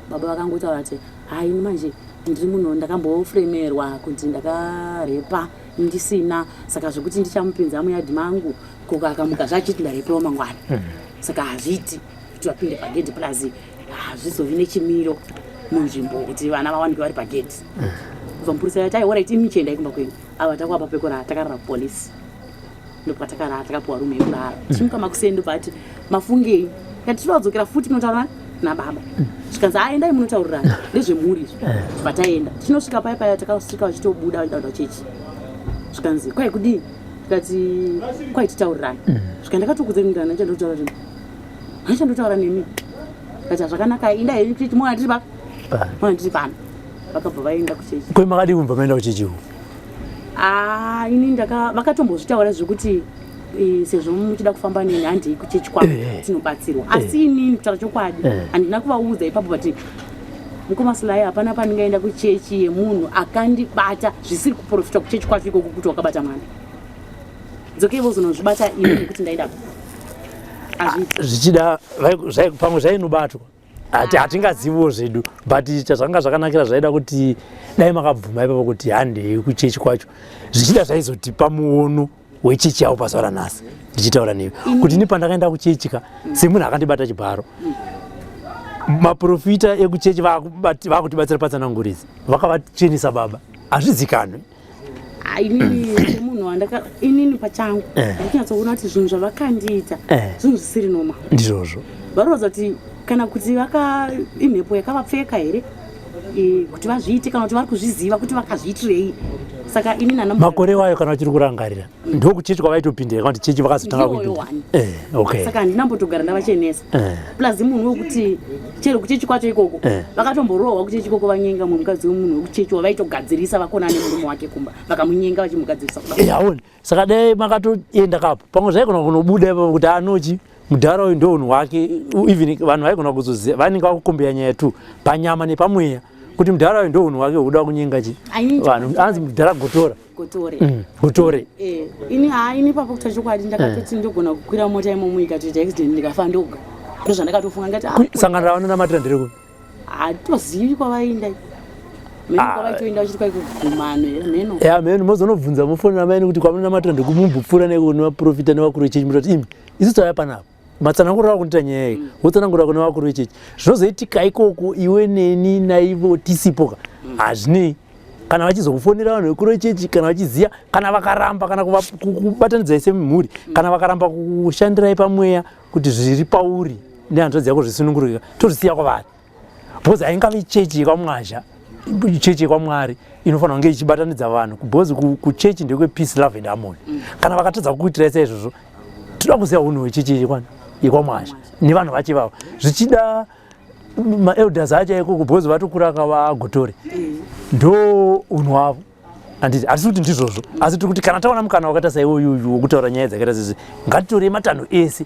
baba vakangotaura kuti hai ini manje ndiri munhu ndakambofremerwa kuti ndakarepa ndisina saka zvekuti ndichamupinza muyadhi mangu koko akamuka zvachiti ndarepewa mangwana hmm. saka hazviiti kuti vapinde pagedhi plus hazvizovi nechimiro munzvimbo kuti vana vawanike vari pagedhi hmm. kubva mupurisa yati aiwa right imi chiendai kumba kwenyu ava takuapa pekurara takarara kupolisi ndopatakarara takapiwa rumu yekurara hmm. tichimuka makuseni ndobva ati mafungei kati tinodzokera futi kunotaura nababa hmm. zvikanzi aendai ah, munotaurirana ndezvemhuri izvi eh. bva taenda tichinosvika paya paya takasvika vachitobuda vachida kuda chechi zvikanzi kwai kudii tikati kwai titaurirana hmm. zvika ndakatokudza ndana ndichandotaura zvinhu handichandotaura nemi kati zvakanaka inda henyu chechi mona tiri pa mona tiri pano vakabva vaenda kuchechi kwe makadii kubva maenda kuchechi uku ah, ini ndaka vakatombozvitaura zvekuti Eh, sezvo muchida kufamba neni handei kuchechi kwangu eh, eh. tinobatsirwa asi inini kutaura chokwadi handina kuvaudza ipapo but mukoma Sly hapana pandingaenda kuchechi yemunhu akandibata zvisiri kuprofita kuchechi kwacho ikoko kuti wakabata mwana dzokei vozonozvibata ini nekuti ndaenda zvichida pamwe zvainobatwa hatingaziviwo zvedu but chazvanga zvakanakira zvaida kuti dai makabvuma ipapo kuti handei kuchechi kwacho zvichida zvaizotipa muono wechechi yavo pazuva ranhasi ndichitaura newe kuti ini pandakaenda kuchechi ka semunhu akandibata chibharo maprofita ekuchechi vakutibatsira patsananguridzi vakavachenesa baba hazvizikanwi inini semunhu wandaka inini pachangu eh. ndikunyatsoona kuti zvinhu zvavakandiita eh. zvinhu zvisiri noma ndizvozvo varorodza kuti kana kuti vaka imhepo yakavapfeka here eh, kuti vazviite kana kuti vari kuzviziva kuti vakazviitirei saka ini nana makore wayo kana uchiri kurangarira ndokuchechi kwavaitopindira kana kuti chechi vakazotanga kuipinda eh, okay. saka handina mbotogara ndavachenesa eh. plus munhu wekuti chero kuchechi kwacho ikoko eh. vakatomborohwa kuchechi ikoko vanyenga mumwe mukadzi wemunhu wekuchechi wavaitogadzirisa vakonana nemurume wake kumba vakamunyenga vachimugadzirisa eh, saka dai makatoenda kapo pamwe zvaigona kunobuda ipapo kuti anochi mudhara uyu ndounhu hwake even vanhu vaigona kuzoziva vanenge vakukombeya nyaya tu panyama nepamweya kuti mudhara uyu ndounhu hwake hwekuda kunyenga chi vanhu anzi mudhara gotora gotore mm, gotore eh, ini haa ini ipapo kuta chokwadi ndakatoti eh. ndogona kukwira mota imomo ikatoita accident ndikafa ndoga ndozvandakatofunga ndati ah, sangano ravanonamatira nderekupi hatozivi kwavainda ya mheno mozonobvunza mofonera maini kuti kwamunonamatira ndekumumbopfuura nekumaprofita nevakuru vechechi mutoti imi isu tauya panapa matsanangurira kundiita nyaya iyi wotsanangurira kune vakuru vechechi zvinozoitika ikoko iwe neni naivo tisipoka hazvinei kana vachizokufonera vanhu vekuru vechechi kana vachiziva kana vakaramba kana kubatanidzai semhuri kana vakaramba kushandirai pamweya kuti zviri pauri nehanzvadzi yako zvisunungurika tozvisiya kwavari because haingavi chechi yekwamwazha chechi yekwamwari inofanira kunge ichibatanidza vanhu because kuchechi ndekwepeace love and harmony mm. kana vakatadza kukuitirai saizvozvo toda kuziva unhu hwechechi yekwamwazha nevanhu vacho ivavo zvichida maelders acho ikoko because vatokura kavagotori mm. ndo unhu hwavo handiti hatisi kuti ndizvozvo asi tiri kuti kana taona mukana wakaita saiwoyuyu wokutaura nyaya dzakaita sezvi ngatitorei matanho ese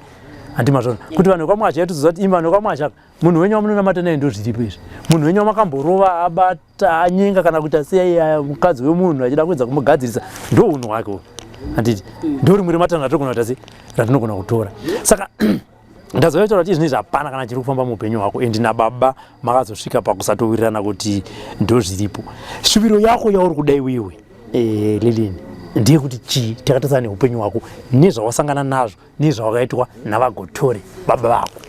handi mazvona kuti vanhu vekwamwazha yatoziva kuti imi vanhu vekwamwazha munhu wenyu wamunonamata naye ndozviripo izvi munhu wenyu wamakamborova abata anyenga kana kuita sei mukadzi wemunhu achida kuedza kumugadzirisa ndo unhu hwake uyu handiti ndo rimwe rematanho ratinogona kuita sei ratinogona kutora saka ndazotaura kuti izvinezvi hapana kana chiri kufamba muupenyu hwako and nababa makazosvika pakusatowirirana kuti ndozviripo shuviro yako yauri kuda iwewe e, lilini ndeyekuti chii takatarisana neupenyu hwako nezvawasangana nazvo nezvawakaitwa navagotore baba vako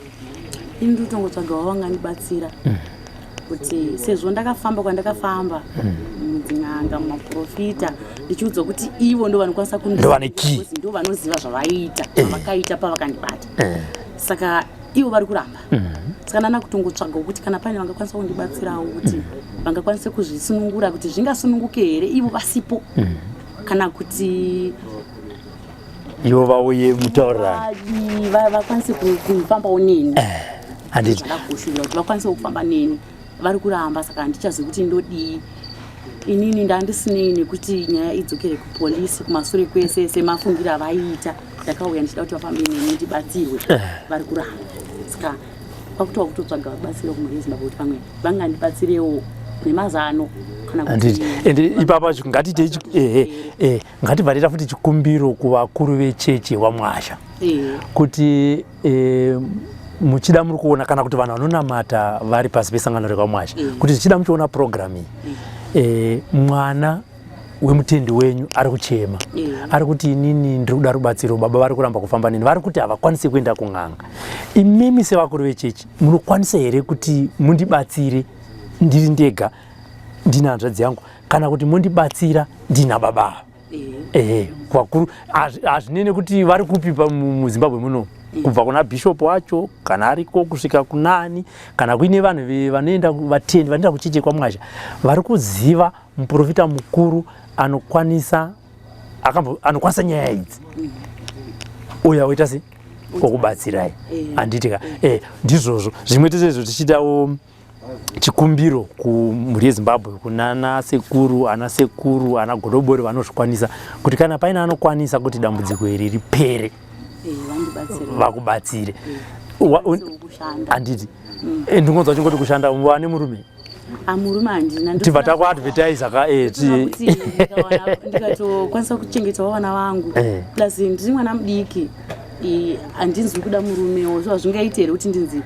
ini ndinotongotsvagawo vangandibatsira mm. kuti sezvo ndakafamba kwandakafamba mm. mudzin'anga mumaprofita ndichiudzwa kuti ivo ndo vanokwanisa kundovane kii ndo vanoziva zvavaiita eh. zvavakaita pavakandibata eh. saka ivo vari kuramba mm. saka ndana kutongotsvaga kuti kana pane vangakwanisa kundibatsirawo kuti mm. vangakwanise kuzvisunungura kuti zvingasununguke here ivo vasipo mm. kana kuti ivo vauye mutaurirani vakwanise kufambawo neni eh, handiti kuti vakwanise kufamba neni vari kuramba saka handichazivi kuti ndodii inini ndandisinei nekuti nyaya idzokere kupolisi kumasure kwese semafungiro avaiita ndakauya ndichida kuti vafambe neni ndibatsirwe eh. vari kuramba saka kwakutova kutotsvaga vabatsire kumhuri yezimbabwe kuti pamwe vangandibatsirewo nemazano handiti ende ipapa ngatiite ehe eh, ngatibva taita futi chikumbiro kuvakuru vechechi yekwamwasha eh. kuti e, muchida muri kuona kana kuti vanhu vanonamata vari pasi pesangano rekwamwasha mm. kuti zvichida muchiona program iyi mm. e, mwana wemutendi wenyu ari kuchema mm. ari kuti inini ndiri kuda rubatsiro baba vari kuramba kufamba neni vari kuti havakwanisi kuenda kun'anga imimi sevakuru vechechi munokwanisa here kuti mundibatsire ndiri ndega ndine hanzvadzi yangu kana kuti mondibatsira ndina baba ava ehe vakuru hazvinei nekuti vari kupi muzimbabwe muno kubva kuna bishop wacho kana ariko kusvika kunani kana kuine vanhu vanoenda vatendi vanoenda kucheche kwamwazha vari kuziva muprofita mukuru anokwanisa anokwanisa nyaya idzi uya woita se okubatsirai handiti ka eh, ndizvozvo zvimwe tese izvo tichiitawo. Chikumbiro kumhuri yeZimbabwe, kunana sekuru, ana sekuru, ana godobori vanozvikwanisa, kuti kana paine anokwanisa kuti dambudziko iri ripere, vakubatsire. Handiti ndingonzwa chingoti kushanda wane murume? Murume handina. Tibva takuadvertisa ka. Ndikatokwanisa kuchengetawo vana vangu, plus ndiri mwana mudiki, handinzwi kuda murumewo. So hazvingaiti here kuti ndinzi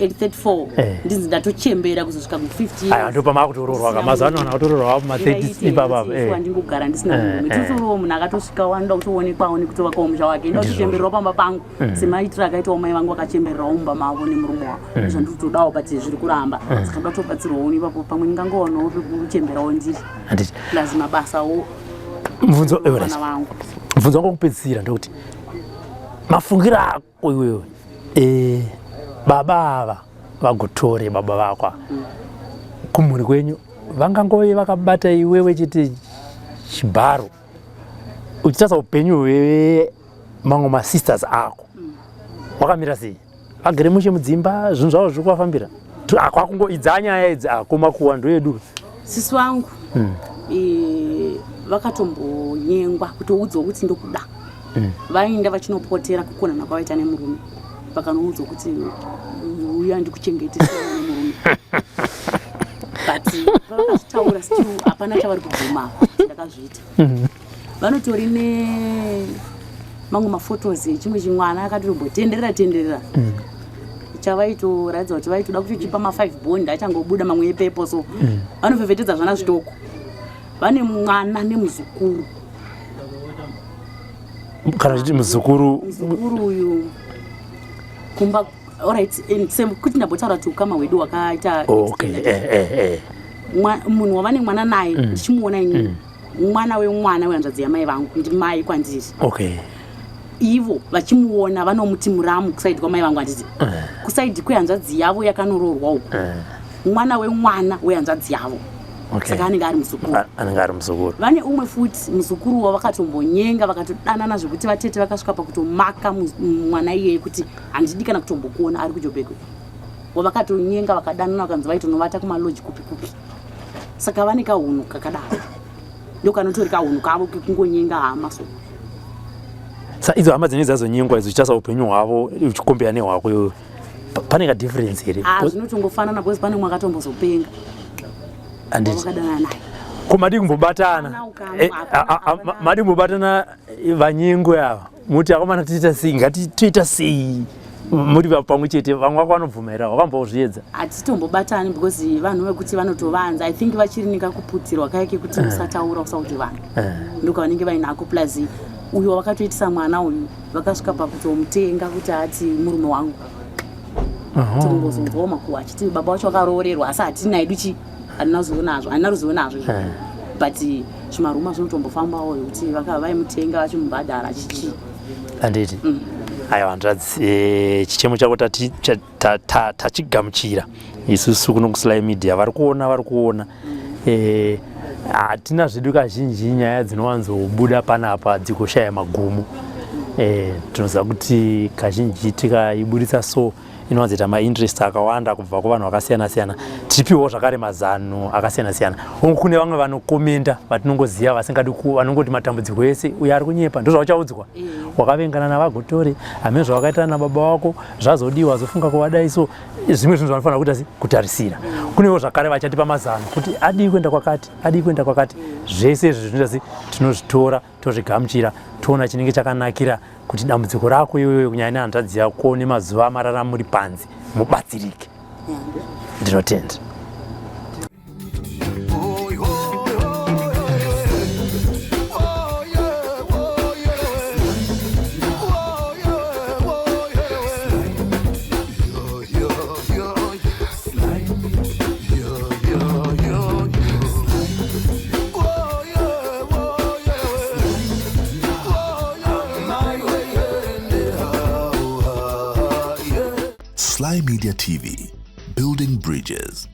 at 34 ndinzi ndatochembera kuzosvika ku50? Aya, ndopa makutororwa ka. Mazuva ano vanhu vakutororwa kuma30 ipapa. Ndingogara ndisina murume. Totorowo munhu akatosvika anoda kutoonekwawo nekutovakawo musha wake. Ndoda kutochembererawo pamba pangu semaitiro akaitawo mai vangu, vakachembererawo mumba mavo nemurume wavo. Zvandiri kutodawo, but zviri kuramba. Saka ndoda kutobatsirwawo ipapo, pamwe ndingangowanawo pekuchemberawo ndiri, plus mabasawo. Mubvunzo mubvunzo wangu wekupedzisira ndokuti, mafungiro ako iwewe, baba ava vagotore baba vakwa kumhuri kwenyu, vangangove vakabata iwewe chete chibharo, uchitarisa upenyu hweve mamwe masisters ako wakamira sei? Vagere mushe mudzimba, zvinhu zvavo zviri kuvafambira. Kwakungo idza nyaya idzi akumakuwa ndoyedu. Sisi vangu vakatombonyengwa, kutoudzwa kuti ndokuda. Vaenda vachinopotera kukonana kwavaita nemurume, vakanoudzwa kuti uya ndikuchengetesa nemurume, but pavakazvitaura still hapana chavari kubvuma. Ndakazviita. Vanotori nemamwe maphotos echimwe chimwana akatotombotenderera tenderera, chavaitoratidza kuti vaitoda kutochipa ma5 bond achangobuda mamwe epepo. So vanofefetedza zvana zvitoko, vane mwana nemuzukuru. Kana uchiti muzukuru? Muzukuru uyu kumba, alright, sekuti ndambotaura kuti ukama hwedu hwakaita extended. Munhu wavane mwana naye, ndichimuona inini, mwana wemwana wehanzvadzi yamai vangu, ndimai kwandiri. Ivo vachimuona vanomuti muramu kuside kwamai vangu, handiti? Kuside kwehanzvadzi yavo yakanoroorwa uku, mwana wemwana wehanzvadzi yavo. Saka anenge ari muzukuru. Anenge ari muzukuru. Vane umwe futi muzukuru wavakatombonyenga, vakatodanana zvekuti vatete vakasvika pakutomaka mwana iyeye kuti handidi kana kutombokuona, ari kuJobhekwe, wavakatonyenga, vakadanana, vakanzi vaitonovata kumaloji kupi kupi. Saka vane kahunhu kakadaro, ndokanotori kahunhu kavo kekungonyenga hama so. Sa idzo hama dzinenge dzazonyengwa idzo, uchitarisa upenyu hwavo uchicompare nehwako iwewe, pane kadifference here? Ah, zvinotongofanana, because pane umwe akatombozopenga Handiti? wavakadanana naye. Ko madii kumbobatana? Hapana ukama, hapana, hapana. Madii kumbobatana vanyengwe ava, muti akomana tiita sei, ngatitoita sei, muri pamwe chete? Vamwe vako vanobvuma here? Wakambozviedza? Hatitombobatani because vanhu vekuti vanotovanza. I think vachiri nekakuputirwa kaya kekuti usataura, usaudze vanhu, ndokavanenge vainako. Plus uyo wakatoitisa mwana uyu, vakasvika pakutomutenga kuti ati murume wangu. Tongozonzwawo makuhwa achiti baba vacho vakaroorerwa, asi hatina hedu chi, handina ruzivo nazvo, handina ruzivo nazvo izvo. But zvimaruma zvinotombofambawo zvekuti vaimutenga vachimubhadhara chichi. Handiti? Aiwa hanzvadzi, chichemo chako tachigamuchira isusu kuno kuSly Media. Vari kuona, vari kuona. Hatina zvedu kazhinji nyaya dzinowanzobuda panapa dzikoshaya magumo. Tinoziva kuti kazhinji tikaiburitsa so inowanzoita mainterest akawanda kubva kuvanhu vakasiyana siyana, tichipiwawo zvakare mazano akasiyana siyana. Hongu, kune vamwe vanocommenta vatinongoziva vasingadi, vanongoti matambudziko ese uyo ari kunyepa, ndozvauchaudzwa, wakavengana navagotore, hamene zvawakaitana nababa wako, zvazodiwa wazofunga kuvadai. So zvimwe zvinhu zvanofanira kuita se kutarisira. Kunewo zvakare vachatipa mazano kuti adii kuenda kwakati, adii kuenda kwakati. Zvese izvi zvinoita se tinozvitora, tozvigamuchira, toona chinenge chakanakira kuti dambudziko rako iwewe, kunyanya nehanzvadzi yako, nemazuva amarara muri panze, mubatsirike. Ndinotenda. Oh, oh, oh, yeah, oh, yeah. Oh, yeah, oh, yeah. Yo, yo, yo. Yo, yo, yo, yo. Oh, yeah, oh, yeah. Oh, yeah. My way, yeah. Sly Media TV, building bridges.